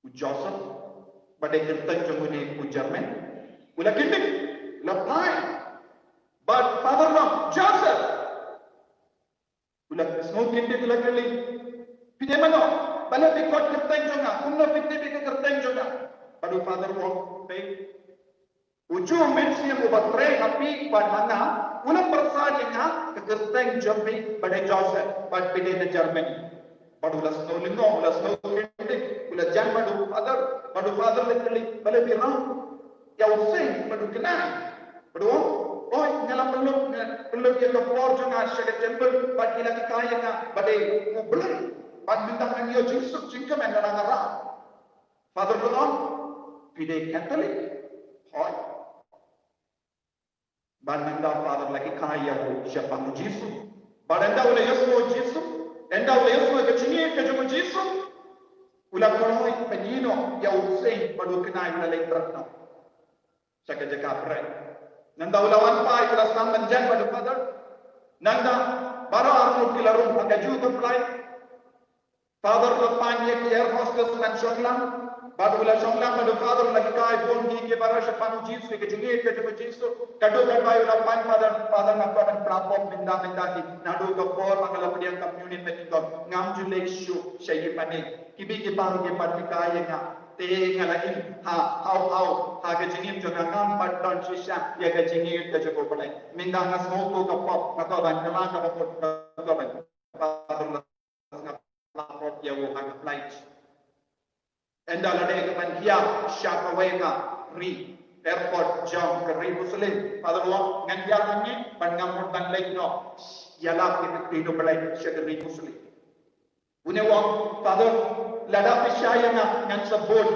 U Joseph, ba dei kyrteng jong une u German, u la kyndit, u la phai. Bad Father u ong, Joseph. U la sngew kyndit, u la kylli, phi dei mano? Balei phi khot kyrteng jong nga? Kumno phi tip ïa ka kyrteng jong nga? Bad u Father u ong, peit, u juh mynsiem uba trei ha phi bad ha nga, u la pyrsad ïa nga, ka kyrteng jong phi ba dei Joseph, bad phi dei na Germany. Bad u la sngew lyngngoh, u la sngew kyndit, u la jan bad u Father, bad u Father u la kylli, balei phi rah ïa u bseiñ bad u kynai? Bad u ong, oi, nga la pynlut, nga la pynlut ïa ka por jong nga sha ka temple, bad ki la hikai ïa nga ba dei U Blei, bad mynta ngan ïoh jingsuk jingkmen lada nga rah. Father u ong, phi dei Catholic? Hooid. Bad nangta Father la hikai ïa u shaphang u Jisu. Bad ynda u la ïohsngew u Jisu, ynda u la ïohsngew ka jingïeit ka jong u Jisu, u la kloi ban ïehnoh ïa u bseiñ bad u kynai, u la leit bret noh sha ka jaka pyrshah. Nangta u la wan phai, u la sdang ban jan bad u Father. Nangta baroh arngut ki la rung ha ka juh ka flight. Father u la pan ïa ki air hostess ban shong lang, bad u la shong lang bad u Father u la hikai bun ki hi baroh shaphang u Jisu, ka jingïeit ka jong u Jisu. Ka dei kaba u la pan, Father, Father, nga kwah ban pynlap pop mynta, mynta hi. Naduh ka por ba nga la pdiang communion mynnyngkong, ngam ju leit shuh sha ïingmane. Kiba ki baroh ki pan ki kai ïa nga. Te nga la im ha, haw, haw, ha ka jingim jong nga, ngam pat don shisha ïa ka jingïeit ka jong u Blei. Mynta nga sngewthuh ka pop, nga kwah ban kylla kaba mut, nga kwah ban, Father, nga pynlap pop ïa u ha ka flight. Ynda la dei ka ban hiar sha kawei ka ri, airport jong ka ri Muslim. Father u ong, ngan hiar hangne, bad nga mut ban leit noh ïalap ïa ka ktien u Blei sha ka ri Muslim. Une u ong, Father, lada phi shai ïa nga, ngan sa bud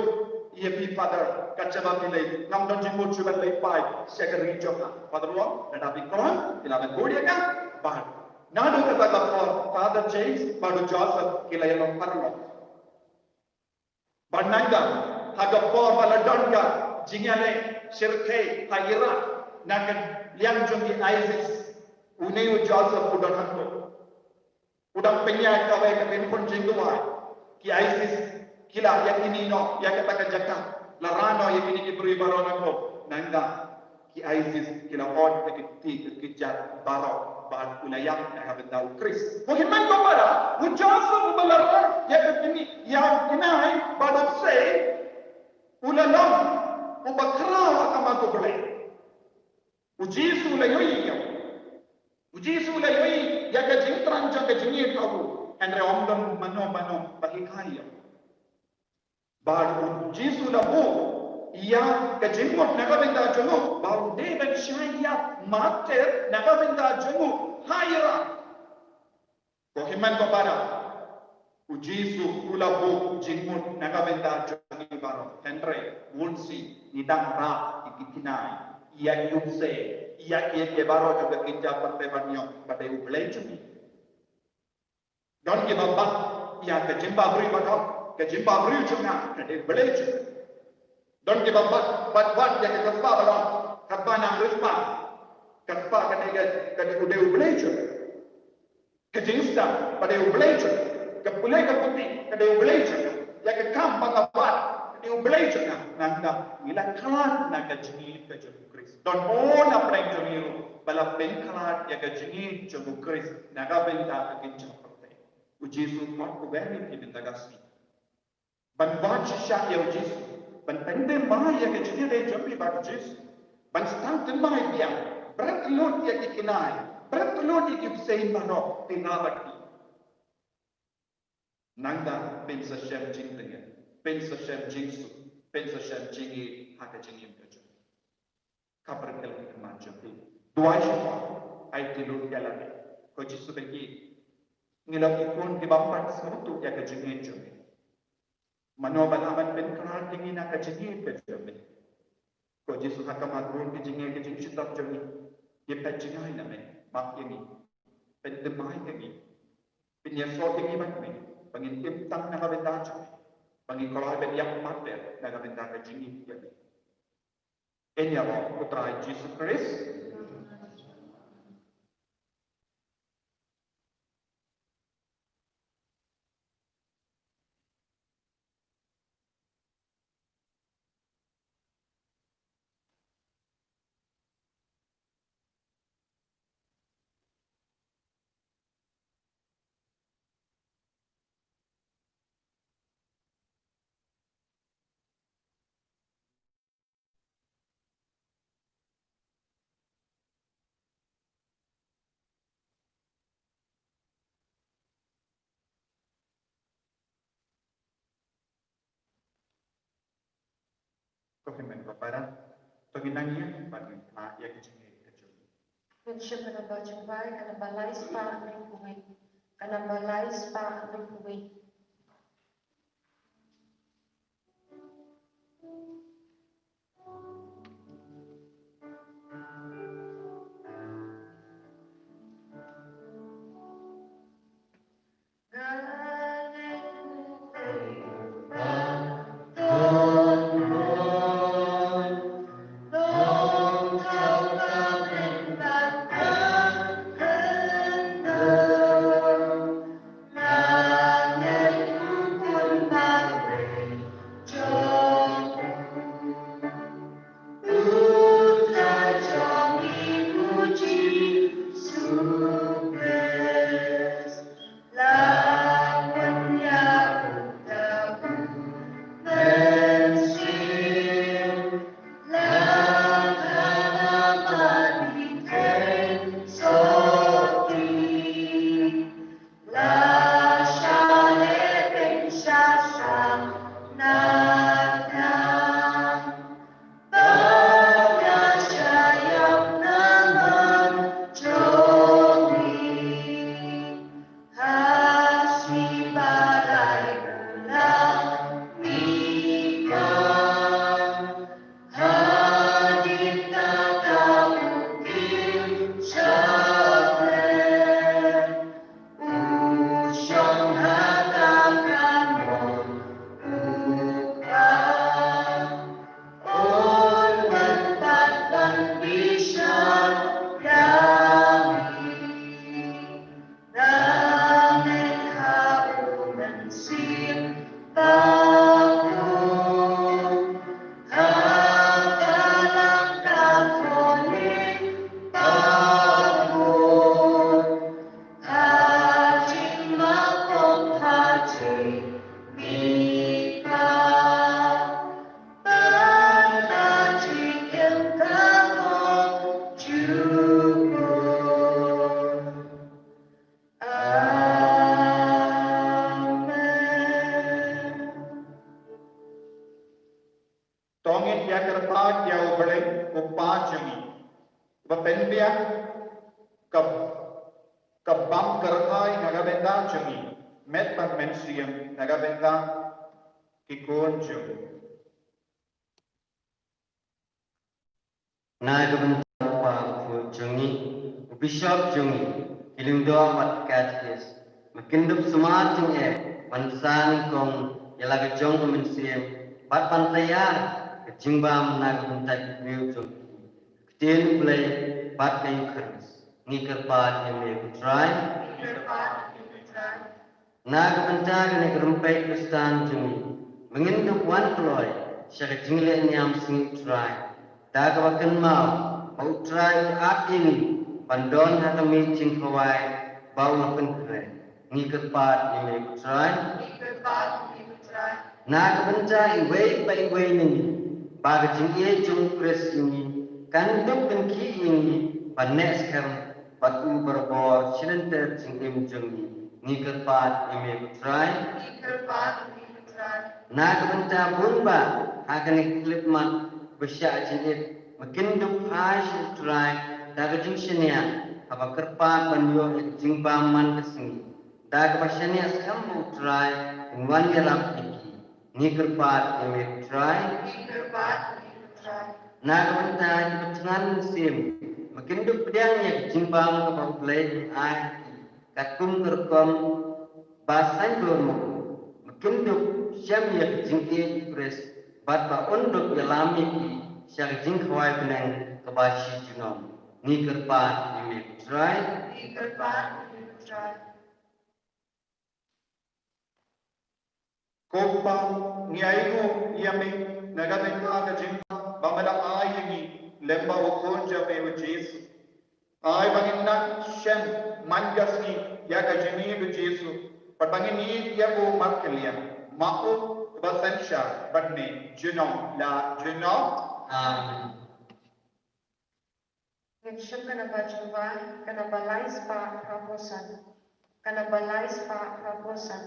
ïa phi, Father, kat shaba phi leit. Ngam don jingmut shuh ban leit phai sha ka ri jong nga. Father u ong, lada phi kren, phi lah ban bud ïa nga. Bad naduh kata ka por, Father James bad u Joseph ki la ïalong paralok. Bad nangta, ha ka por ba la don ka jingïaleh shyrkhei ha Iraq na ka liang jong ki ISIS, une u Joseph u don hangto. U dang pynïaid kawei ka pynkhun jingduwai. Ki ISIS ki la ïa kine noh ïa kata ka jaka, la rah noh ïa kine ki briew baroh nangto. Nangta ki ISIS ki la ot ïa ki kti ki kjat baroh bad u la ïap na ka bynta u Khrist. Ko hynmen ko para, u Joseph uba la rah ïa ka kine, ïa u kynai bad u bseiñ, u la long uba khraw ha khmat u Blei. U Jisu u la ïohi ïa u. U Jisu u la ïohi ïa ka jingthrang jong ka jingïeit ha u. Hynrei ym don mano mano ba hikai ïa u. Bad u Jisu u la buh ïa ka jingmut na ka bynta jong u, ba u dei ban shah ïa martyr na ka bynta jong u ha Iraq. Ko hynmen ko para, u Jisu u la buh jingmut na ka bynta jong ngi baroh. Hynrei bun sien ngi dang rah ïa ki kynai, ïa ki ïewbseiñ, ïa ki, ïa ki baroh jong ka kynja pyrthei ban ïoh ba dei u Blei jong ngi. Don kiba bat ïa ka jingbhabriew ba don, ka jingbhabriew jong nga ka dei u Blei jong nga. Don kiba bat, bat, bat ïa ka kyrpad ba don, kyrpad nang riewspah, kyrpad ka dei ka, ka dei u dei u Blei jong nga. Ka jingstad ka dei u Blei jong nga. Ka pule ka puthi ka dei u Blei jong nga. Ïa ka kam ba nga bat ka dei u Blei jong nga. Nangta ngi la khlad na ka jingïeit ka jong u Khrist. Don mo na pdeng jong ngi ruh ba la pynkhlad ïa ka jingïeit jong u Khrist na ka bynta ka kynja pyrthei. U Jisu u khot uwei na phi mynta ka sngi ban wad shisha ïa u Jisu, ban pynthymmai ïa ka jingïadei jong phi bad u Jisu, ban sdang thymmai biang, bret lut ïa ki kynai, bret lut ïa ki bseiñ baroh, te nga bad phi. Nangta phin sa shem jingtngen, phin sa shem jingsuk, phin sa shem jingïeit ha ka jingim ka jong phi. Ka pyrkhat ki kyrman jong phi. Duwai sha u Blei, aiti lut ïa lade. Ko Jisu ba ïeit, ngi long ki khun kiba ym pat sngewthuh ïa ka jingïeit jong me. Mano ba lah ban pynkhlad ïa ngi na ka jingïeit ka jong me? Ko Jisu, ha khmat bun ki jingïeit ki jingshitom jong ngi, ngi peit jngai na me. Map ïa ngi, pynthymmai ïa ngi, pynïasot ïa ngi bad me, ba ngin im tang na ka bynta jong me, ba ngin kloi ban ïap martyr na ka bynta ka jingïeit ïa me. Ïa ngi ruh, ko Trai Jisu Khrist. Ko hynmen ko para, to ngin nang ïeng bad ngin phla ïa ka jingïeit ka jong ngi. Ngin shim ka namba jingpyrkhat, ka namba lai spah hynriew phew wei. Ka namba lai spah hynriew phew wei. ïa kyrpad ïa U Blei U Kpa jong ngi, ba pynbiang ka, ka bam kyrhai na ka bynta jong ngi, met bad mynsiem na ka bynta ki khun jong ngi. Na ka bynta u kpa u kpa jong ngi, u bishop jong ngi, ki lyngdoh bad katekis, ma kin dup sumar jingeh ban sa nyngkong ïa la ka jong ka mynsiem bad ban tayar ka jingbam na ka bynta ki briew jong ngi. Ktien U Blei bad ka Eukharist. Ngi kyrpad ïa me ko Trai. Ngi kyrpad ïa me ko Trai. Na ka bynta kane ka rympei Khristan jong ngi, ba ngin dup wan kloi sha ka jingleh niam sngi U Trai, da kaba kynmaw ba U Trai u ap ïa ngi ban don ha ka miej jingkhawai ba u la pynkhreh. Ngi kyrpad ïa me ko Trai. Ngi kyrpad ïa me ko Trai. Na ka bynta iwei pa iwei na ngi, ba ka jingïeit jong U Khrist ïa ngi kan dup kynkhih ïa ngi ban neh skhem bad u barabor shi lynter jingim jong ngi. Ngi kyrpad ïa me ko Trai. Ngi kyrpad ïa me ko Trai. Na ka bynta bun bah ha kane ka khyllipmat ba shah jingit, ba kin dup phai sha U Trai da ka jingshaniah, haba kyrpad ban ïoh ïa ka jingbam man ka sngi, da kaba shaniah skhem ba U Trai un wan ïarap ïa ki. Ngi kyrpad ïa me ko Trai. Ngi kyrpad ïa me ko Trai. Na ka bynta kiba thngan mynsiem, ba kin dup pdiang ïa ka jingbam kaba U Blei un ai ha ki, katkum ka rukom ba saiñdur ma u, ba kin dup shem ïa ka jingïeit U Khrist bad ba un dup ïalam ïa ki sha ka jingkhawai bneng kaba shi junom. Ngi kyrpad ïa me ko Trai. Ngi kyrpad ïa me ko Trai. Ko Kpa, ngi ainguh ïa me na ka bynta ka jingbam ba me la ai ïa ngi lem bad u Khun jong me u Jisu. Ai ba ngin nang shem man ka sngi ïa ka jingïeit u Jisu, bad ba ngin ïeit ïa u markylliang, ma u ba synshar bad me junom la junom. Amen. Ngin shim ka namba jong U Blei, ka namba lai spah hynriewphew san. Ka namba lai spah hynriewphew san.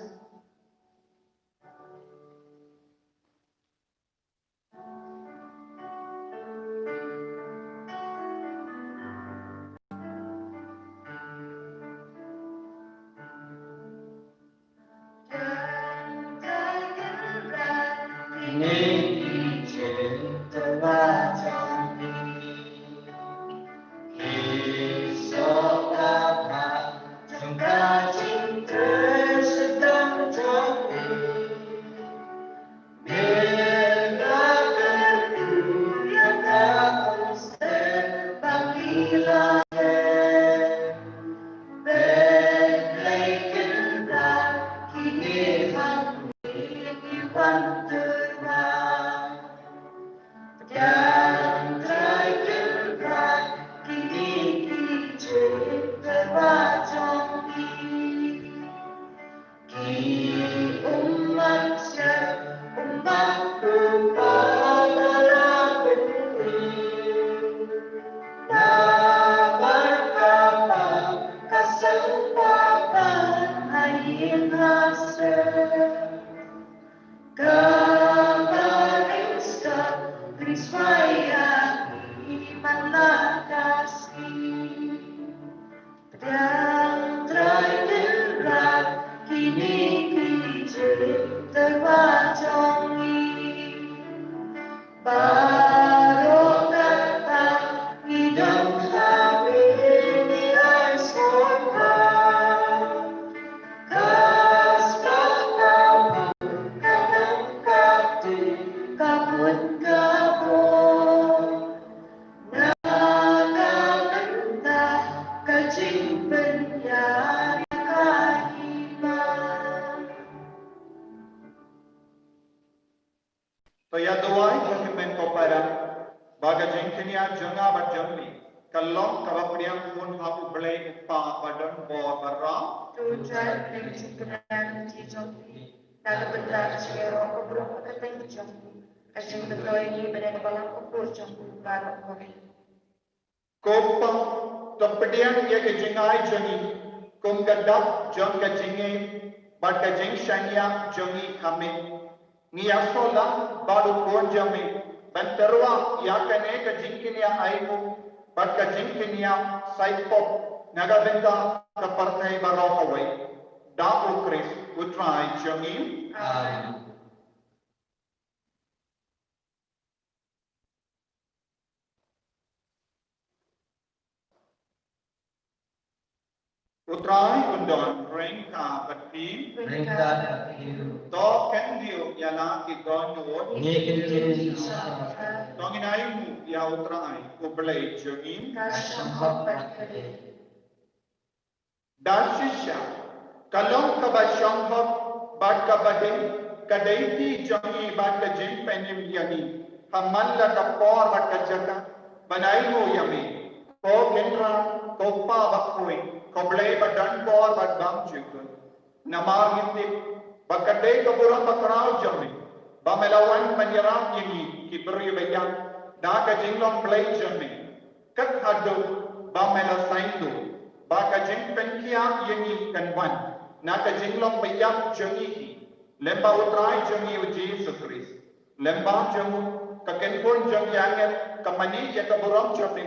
Pdiang Trai Kynrad, kine ki jingtyrwa jong ngi. Baroh kata ngi don ha ine i sngewbha. Ka spah ka bun, ka dang ka dih, ka bun ka bun. Na ka bynta ka jingpynïar ïa ka hima. To ïa duwai ïa ka hynmen ko para, ba ka jingkñia jong nga bad jong phi ka long kaba pdiang khun ha U Blei U Kpa ba don bor ba rap. To ïa duwai ïa ka jingkñia jong phi. Na ka bynta ka jingïaroh ka burom ka kyrteng jong phi. Ka jingmyntoi ngi ba dei na balang ka por jong u baroh kawei. Ko Kpa, to pdiang ïa ka jingai jong ngi kum ka dap jong ka jingngeit bad ka jingshaniah jong ngi ha me. Ngi ïasoh lang bad u Khun jong me, ban tyrwa ïa kane ka jingkñia aiu bad ka jingkñia saitpop na ka bynta ka pyrthei baroh kawei. Da U Khrist U Trai jong ngi. Amen. U Trai un don ryngkat bad phi. Ryngkat bad phi ruh. To khyndiat ïa la ki dohnud. Ngi khyndiat ïa la. To ngin ai nguh ïa U Trai U Blei jong ngi. Ka shong hok bad ka dei. Da shisha, ka long kaba shong hok bad kaba dei, ka dei ki jong ngi bad ka jingpynim ïa ngi ha man la ka por bad ka jaka ban ai nguh ïa me, ko Kynrad, ko Kpa bakhuid, ko Blei ba don bor bad bymjukut. Namar ngi tip ba ka dei ka burom bakhraw jong me ba me la wan ban ïarap ïa ngi ki briew ba ïap da ka jinglong Blei jong me. Kat haduh ba me la sngewthuh ba ka jingpynkhiah ïa ngi kan wan na ka jinglong ba ïap jong ngi hi, lem bad U Trai jong ngi U Jisu Khrist. Lem bad jong u, ka kynhun jong ki angel ka mane ïa ka burom jong me,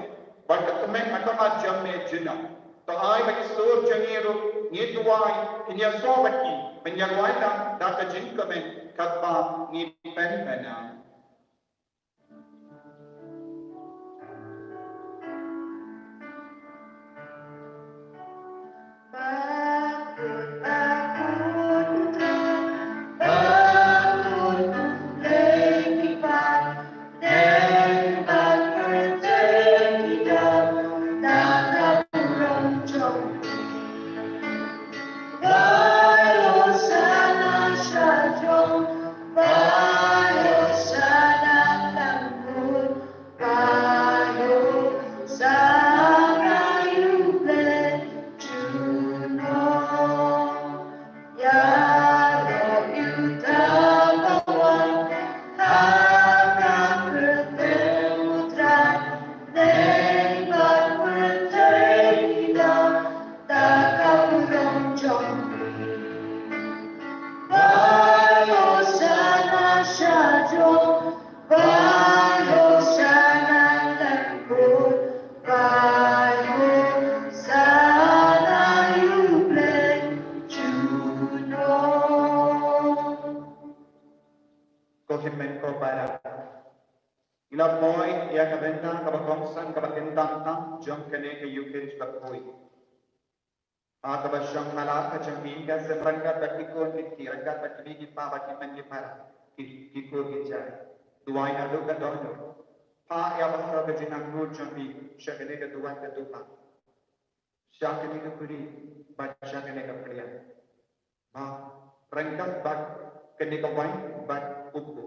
bad ka tymmen ha khmat jong me junom. To ai ba ki sur jong ngi ruh, ngi duwai, kin ïasoh bad ki ban ïaduwai lang da ka jingkmen katba ngi pynbna. Ko hynmen ko para, ngi la poi ïa ka bynta kaba kongsan kaba kyntang tam jong kane ka Eucharist bakhuid. Ha kaba shong ha la ka jong ngi, ngin ïa sngewbha ryngkat bad ki khun ki kti, ryngkat bad ki kmie ki kpa bad ki hynmen ki para, ki, ki khun ki jait. Duwai naduh ka dohnud. Phah ïa baroh ka jingangnud jong ngi sha kane ka duwan ka dupa, sha kane ka khuri bad sha kane ka pliang. Bad ryngkat bad kane ka waiñ bad u kpu,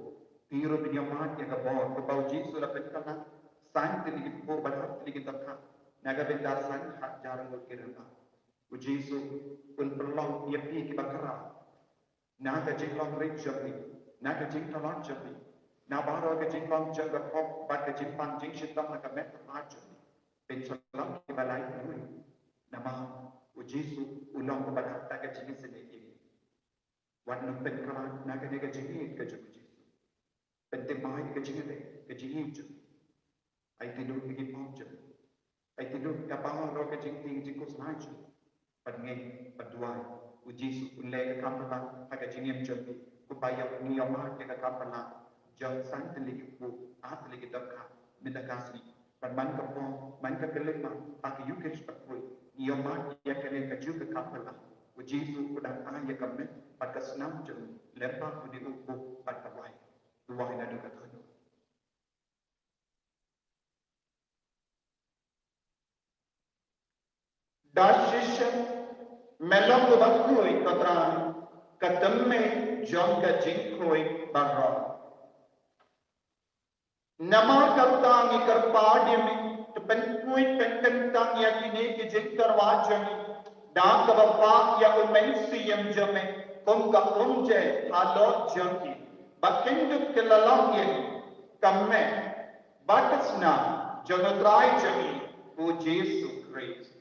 phi ruh phin ïohmad ïa ka bor kaba U Jisu u la pynkylla, san tylli ki kpu bad ar tylli ki dohkha na ka bynta san hajar ngut ki rangbah. U Jisu un pynlong ïa phi kiba khraw na ka jinglong rit jong phi, na ka jingtlot jong phi, na baroh ka jinglong jong ka khop bad ka jingpang jingshitom na ka met ka phad jong phi. Phin sa long kiba lait ruh, namar U Jisu u long uba dap da ka jingisynei ïa phi. Wat nym pynkhlaiñ na kane ka jingïeit ka jong U Jisu. Pynthymmai ka jingïeit, ka jingïeit jong u. Aiti lut ïa ki pop jong u. Aiti lut ïa baroh ka jingtieng jingkhuslai jong u. Bad ngin, bad duwai, U Jisu un leh ka kam phylla ha ka jingim jong ngi. Kumba ïa ngi ïohmad ïa ka kam phylla jong san tylli ki kpu, ar tylli ki dohkha mynta ka sngi. Bad man ka por, man ka khyllipmat ha ka Eucharist bakhuid, ngi ïohmad ïa kane kajuh ka kam phylla. U Jisu u dang ai ïa ka met bad ka snam jong u lyngba une u kpu bad ka waiñ. Duwai naduh ka dohnud. Da shisha me long uba khuid, ko Trai, ka tymmen jong ka jingkhuid baroh. Namar kata ngi kyrpad ïa me, to pynkhuid pynkyntang ïa kine ki jingtyrwa jong ngi da kaba phah ïa U Mynsiem jong me kum ka umjait halor jong ngi, ba kin dup ki la long ïa ngi ka met bad ka snam jong U Trai jong ngi U Jisu Khrist.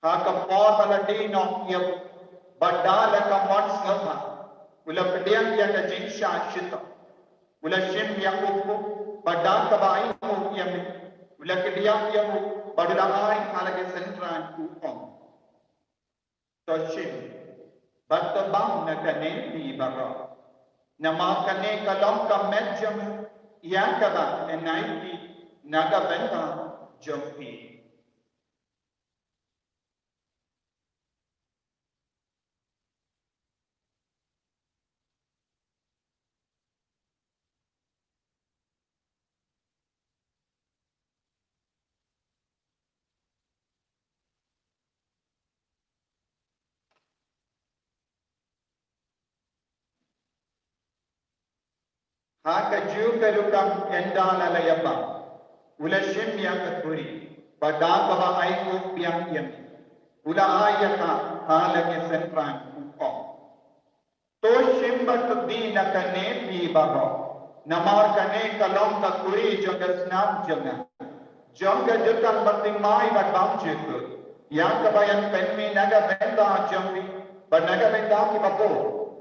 Ha ka por ba la die noh ïa u, bad da la ka mon sngewbha, U la pdiang ïa ka jingshah shitom. U la shim ïa u kup, bad da kaba ainguh ïa me, u la kdiah ïa u, bad u la ai ha la ki synran, u ong: To shim, bad to bam na kane phi baroh. Namar kane ka long ka met jong nga, ïa kaba yn ai phi na ka bynta jong phi. Ha kajuh ka rukom ynda la la ïa bam, u la shim ïa ka kuri, bad da kaba ainguh biang ïa me, u la ai ïa ka ha la ki synran, u ong: To shim bad to die na kane phi baroh. Namar kane ka long ka kuri jong ka snam jong nga, jong ka jutang bathymmai bad bymjukut, ïa kaba yn pynmih na ka bynta jong phi bad na ka bynta kiba bun,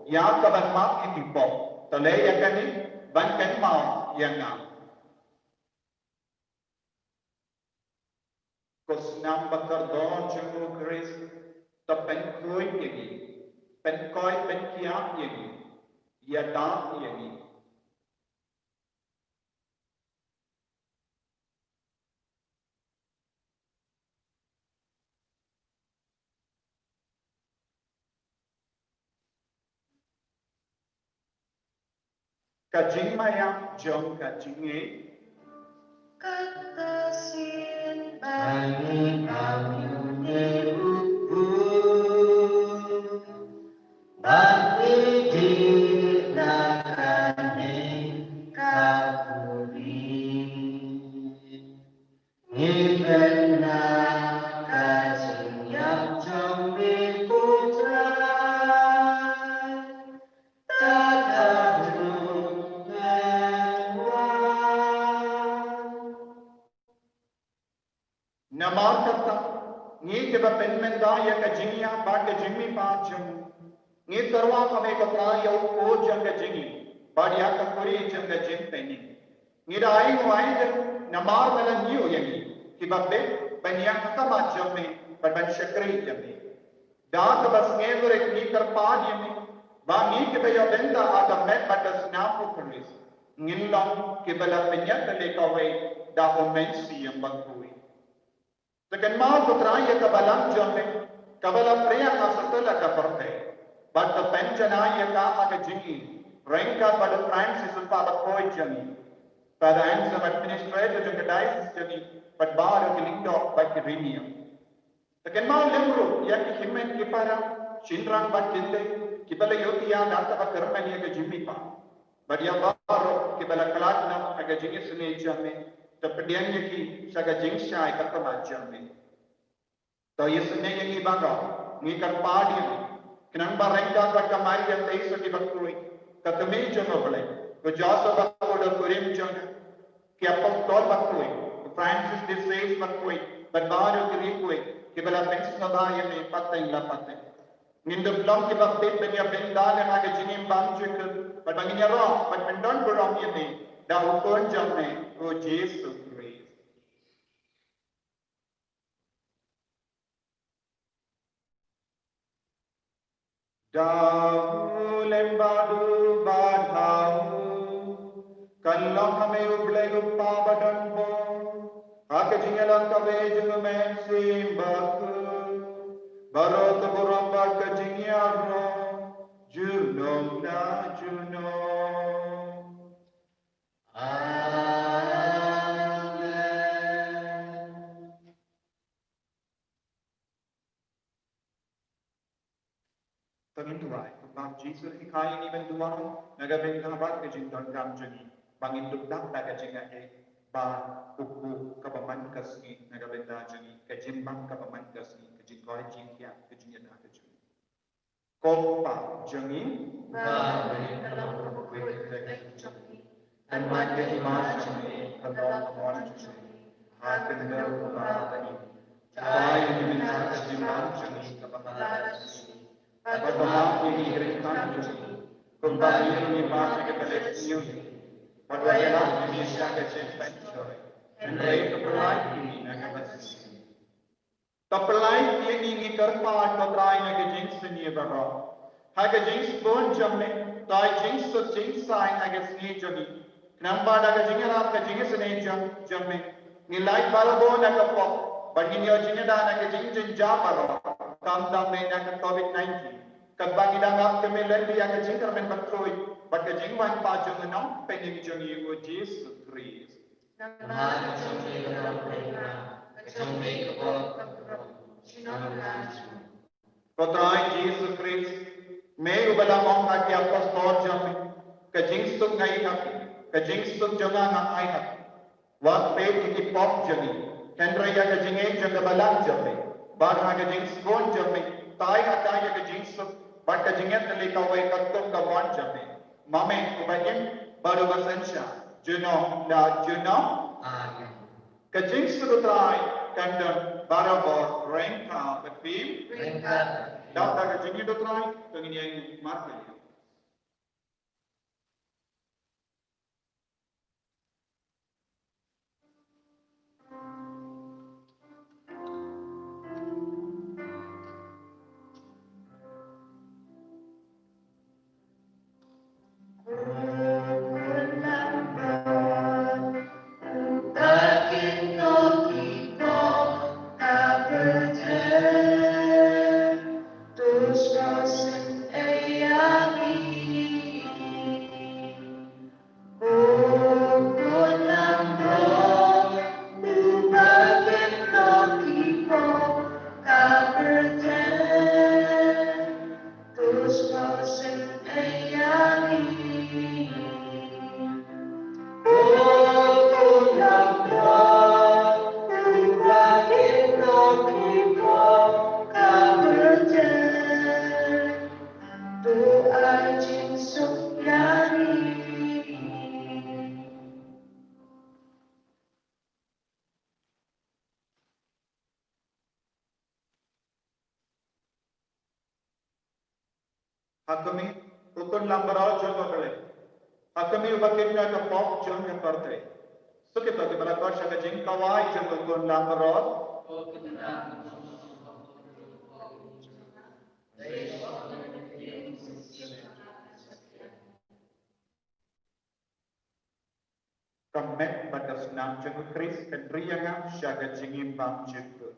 ïa kaban map ïa ki pop. To leh ïa kane ban kynmaw ïa nga. Ko snam bakordor jong u Khrist, to pynkhuid ïa ngi, pynkoit pynkhiah ïa ngi, ïada ïa ngi. Ka jingmaïa jong ka jingngeit. Kata sien ba ngi am ïa u Trai, ba ngi die na kane ka puri. Ngi pynbna ka jingïap jong me ko Trai, tad haduh ngan wan. Namar kata, ngi kiba pynmynta ïa ka jingïap bad ka jingmihpat jong ngi, ngi tyrwa ha me ko Trai ïa u khuid jong ka jingim bad ïa ka kuri jong ka jingpynim. Ngi da ainguh ailad namar me la ñiew ïa ngi kiba bit ban ïaid ha khmat jong me bad ban shakri ïa me. Da kaba sngewrit ngi kyrpad ïa me ba ngi kiba ïa bynta ha ka met bad ka snam u Khrist ngin long kiba la pynïap lem kawei da u Mynsiem Bakhuid. To kynmaw ko Trai ïa ka balang jong me kaba la pdiang ha satlak ka pyrthei, bad to pynjanai ïa ka ha ka jingim ryngkat bad u Francis u kpa bakhuid jong ngi, Father Anselm, administrator jong ka diocese jong ngi, bad baroh ki lyngdoh bad ki riewniam. To kynmaw lem ruh ïa ki hynmen ki para, shynrang bad kynthei kiba la ïohthiah da kaba kyrmen ïa ka jingmihpat, bad ïa baroh kiba la khlad noh ha ka jingisynei jong me, to pdiang ïa ki sha ka jingshai ka khmat jong me. To isynei ïa ngi baroh, ngi kyrpad ïa me, khnang ba ryngkat bad ka Maria Theisotti bakhuid, ka kmie jong u Blei, u Joseph bakhuid u kurim jong ka, ki apostol bakhuid, u Francis de Sales bakhuid, bad baroh ki riewkhuid kiba la pynsngewbha ïa me pateng la pateng. Ngin dup long kiba bit ban ïa bynta lem ha ka jingim bymjukut, bad ba ngin ïaroh bad pyndonburom ïa me da u Khun jong me, u Jisu Khrist. Da u lem bad u bad ha u, kan long ha me u Blei u Kpa badonbor, ha ka jingïalang kawei jong u Mynsiem Bakhuid, baroh ka burom bad ka jingïaroh junom la junom. Amen. To ngin duwai. Ko Kpa Jisu, hikai ïa ngi ban duwai na ka bynta bad ka jingdonkam jong ngi, ba ngin dup da ka jingaiei ba u kpu kaba man ka sngi na ka bynta jong ngi, ka jingbam kaba man ka sngi, ka jingkoit jingkhiah, ka jingïada ka jong ngi. Ko Kpa jong ngi, ba ha bneng, ka long ka jingkyrkhu jong me. Kan wan ka hima jong me, kan long ka mon jong me ha ka khyndew kumba ha bneng. Pynpaw ïa ngi mynta ka jingbam jong ngi kaba ha ka sngi, bad to map ïa ngi ki ryngkang jong ngi, Kumba ïa ngi ba sha ka kane ka sngi, bad wat ïalam ïa ngi sha ka jingpynshoi, hynrei to pynlait ïa ngi na kaba sniew. To pynlait ïa ngi, ngi kyrpad, ko Trai, na ka jingsniew baroh. Ha ka jingsbun jong me, to ai jingsuk jingsaiñ ha ka sngi jong ngi. Khnang ba da ka jingïarap ka jingisynei jong, jong me, ngin lait barabor na ka pop, bad ngin ïoh jingïada na ka jingjynjar baroh, khamtam na ka COVID nineteen. Katba ngi dang ap kyrmen lynti ïa ka jingkyrmen bakhuid bad ka jingwan pat jong u Nongpynim jong ngi, u Jisu Khrist. Namar ka jong me ka dei ka ram, ka jong me ka bor, ka burom, junom la junom. Ko Trai Jisu Khrist, me uba la ong ha ki apostol jong me, ka jingsuk nga ai ha phi, ka jingsuk jong nga nga ai ha phi. Wat peit ïa ki pop jong ngi, hynrei ïa ka jingïeit jong ka Balang jong me. Bad ha ka jingsbun jong me, to ai hatai ïa ka jingsuk bad ka jingïatylli kawei katkum ka mon jong me, ma me uba im bad uba synshar, junom la junom. Amen. Ka jingsuk u Trai kan don barabor ryngkat bad phi. Ryngkat. Dap da ka jingïeit u Trai, to ngin ïeng markylliang. Ha ka miet, u khun langbrot jong ka Blei. Ha ka miet, uba kynnoh ka pop jong ka pyrthei. Suk ïa kita kiba la khot sha ka jingkhawai jong u khun langbrot. Ka met bad ka snam jong u Khrist kan ri ïa nga sha ka jingim bymjukut.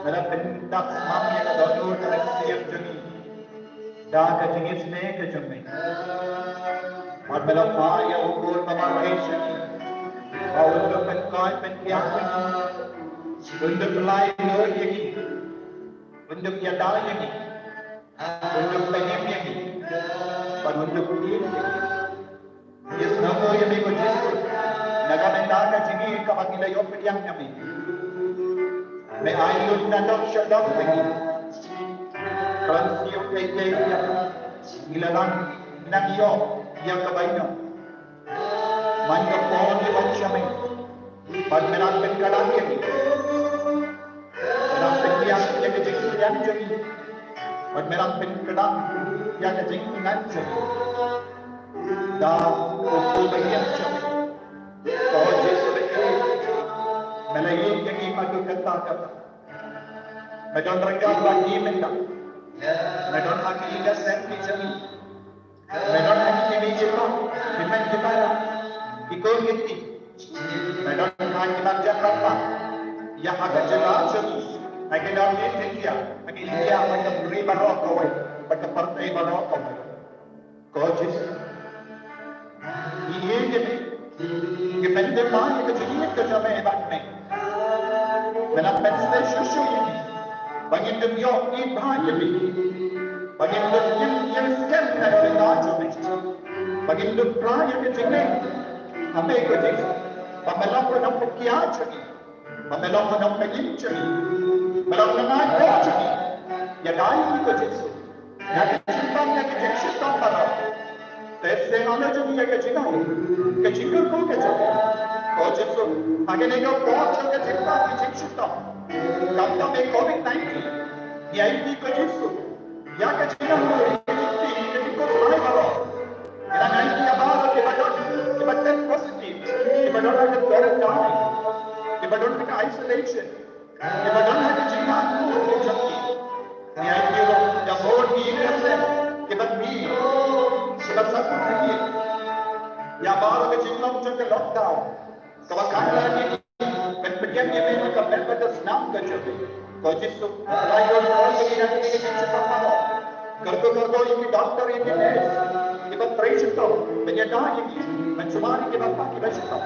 Me la pyndap sam ïa ka dohnud ka mynsiem jong ngi da ka jingisynei ka jong me. Bad me la phah ïa u khun ba marwei sha ngi, ba un dup pynkoit pynkhiah ïa ngi, un dup laitluid ïa ngi, un dup ïada ïa ngi, un dup pynïap ïa ngi, bad un dup kiew ïa ngi. Ïasnoh ïa me ko Jisu, na ka bynta ka jingim kaba ngi la ïoh pdiang na me. Me ai lut na doh sha doh jong ngi. Khlem siew ei ei ïa ngi la nang nang ïoh ïa ka bainong. Man ka por ngi wan sha me, bad me nang pynkylla ïa ngi. Me nang pynbiang ïa ka jingpdiang jong ngi. Bad me nang pynkylla ïa ka jingpdiang jong ngi. Da u Khun ba ïeit jong ngi, ko Jisu ba ïeit, me la ïeit ïa ngi haduh katta katta. Me don ryngkat bad ngi mynta. Me don ha ki ïing ki sem ki jong ngi. Me don ha ki kmie ki kpa, ki hynmen ki para, ki khun ki kti. Me don ha ki marjan marpa ïa ha ka jylla jong ngi, ha ka ri India, ha ka India bad ka ri baroh kawei, bad ka pyrthei baroh kawei. Ko Jisu, ngi ïeit ïa me. Ngi pyndem ïa ka jingïeit ka jong me bad me. Me la pynsngew shuh shuh ïa ngi ba ngin dup ïoh ïeit bha ïa me, ba ngin dup ïeng ïeng skhem na ka bynta jong me, ba ngin dup phla ïa ka jingim ha me ko Jisu, ba me long u nongpynkhiah jong ngi, ba me long u nongpynim jong ngi, me long u nongaipoh jong ngi. Ïada ïa ngi ko Jisu. Ïa ka jingpang, ïa ka jingshitom baroh. Te sngewbha jong ngi ïa ka jingaipoh, ka jingkyrkhu ka jong ngi, ko Jisu. Ha kane ka por jong ka jingpang ka jingshitom, khamtam ïa ka Covid nineteen, ngi aiti ko Jisu ïa ka jingaipoh, ïa ka jingkyrkhu baroh. Ngi la aiti ïa baroh kiba don, kiba test positive, kiba don ha ka quarantine, kiba don ha ka isolation, kiba don ha ka jingmut ki jong ki. Ngi aiti ruh ïa bun ki ïing ki sem kiba mih, kiba sah kut ïa baroh ka jinglong jong ka lockdown kaba khang lad ïa ngi ban pdiang ïa me ha ka met bad ka snam ka jong me. Ko Jisu, la ïoh ïa ngi na kane ka jingshitom baroh. Kyrkhu kyrkhu ïa ki doktor, ïa ki nurse kiba trei shitom ban ïada ïa ngi, ban sumar ïa ki bapang kiba shitom.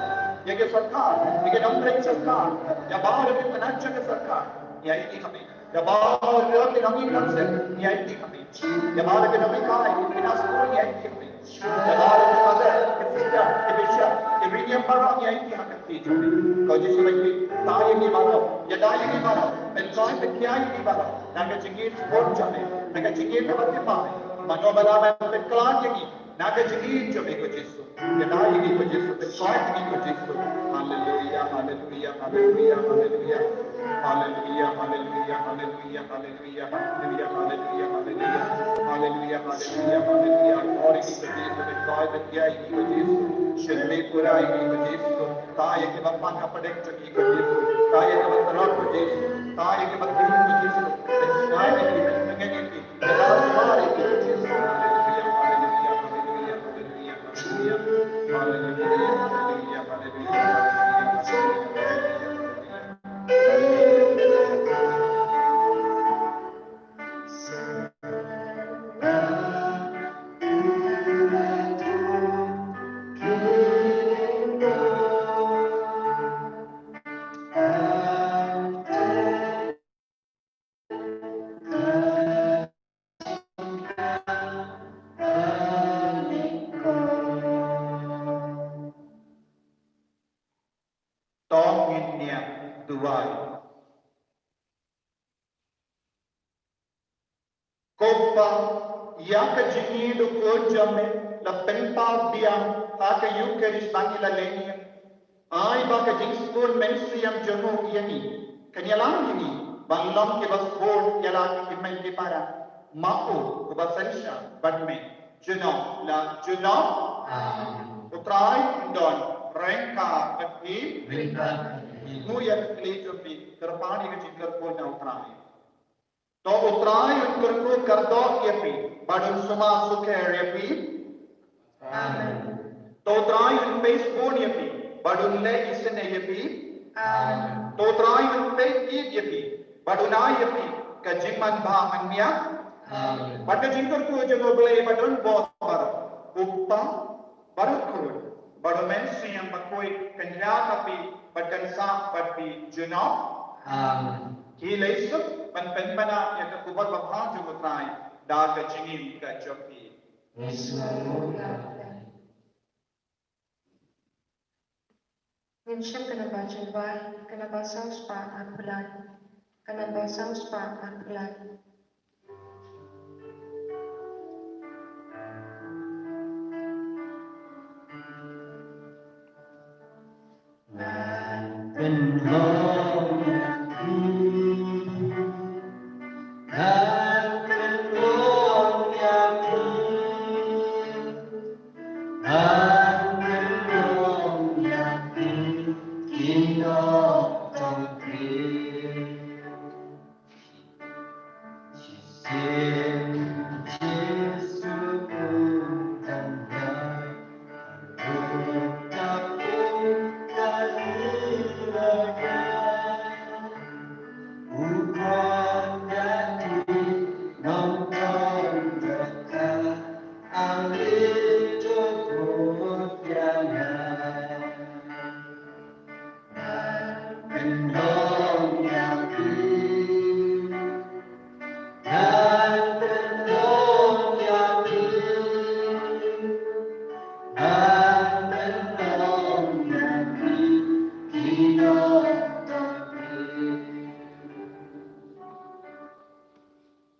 Ïa ki sorkar, ïa ki nongtrei sorkar, ïa baroh ki tnat jong ka sorkar, ïa ngi ha me. Ïa baroh ki nongïalam sem, ïa ngi ha me. Ïa baroh ki nonghikai, ki nurse, ïa ngi ha me. Ïa baroh ki mother, ki sister, ki bishop, ki riewniam baroh, ïa ngi ha ka kti jong me. Ko Jisu ba ïeit, thaw ïa ngi baroh, ïada ïa ngi baroh, pynkoit pynkhia ïa ngi baroh na ka jingim sbun jong me, na ka jingim kaba thymmai. Mano ba lah ban pynkhlaiñ ïa ngi na ka jingim jong me ko Jisu. Ïada ïa ngi ko Jisu, pynkoit ïa ngi ko Jisu. Haleluia, haleluia, haleluia, haleluia. Haleluia, haleluia, haleluia, haleluia, haleluia, haleluia, haleluia. Haleluia, haleluia, haleluia. Ïada ïa ngi ko Jisu, pynkoit pynkhia ïa ngi ko Jisu. Shim me pura ïa ngi ko Jisu. Thaw ïa kiba pang ha pdeng jong ngi ko Jisu. Thaw ïa kiba tyrot ko Jisu. Thaw ïa kiba khlaiñ ko Jisu. Pynshai ïa ngi, pynshai ïa ngi. To ngin ïa duwai. Ko Pa, ïa ka jingïeit u Khun jong me la pynpaw biang ha ka Eukharist ba ngi la leh ïa. Ai ba ka jingsbun mynsiem jong u ïa ngi kan ïalam ïa ngi ban long kiba sbun ïa la ki hynmen ki para. Ma u uba synshar bad me junom la junom. Amen. U Trai un don ryngkat bad phi. Ryngkat bad phi. Ngin ïa kylli jong phi, kyrpad ïa ka jingkyrkhu na u Trai. To u Trai un kyrkhu kyrdoh ïa phi bad un sumar sukher ïa phi. Amen. To u Trai un peit sbun ïa phi bad un leh isynei ïa phi. Amen. To Trai un peit ïa phi bad un ai ïa phi ka jingmanbha mynmiet. Bad ka jingkyrkhu jong U Blei ba don bor baroh, U Kpa bad U Khun bad U Mynsiem Bakhuid, kan ïa ka phi bad kan sah bad phi junom. Amen. Ki lei suk ban pynbna ïa ka khubor babha jong U Trai da ka jingim ka jong phi. Ngin shim ka namba jingwai, ka namba saw spah arphew lai, ka namba saw spah arphew lai. Ngan pynlong ïa phi, ngan pynlong ïa phi, ngan pynlong ïa phi, ki nongtong phi.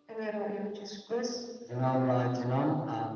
Kan ïaroh ïa u Jisu Khrist. Junom la junom. Amen.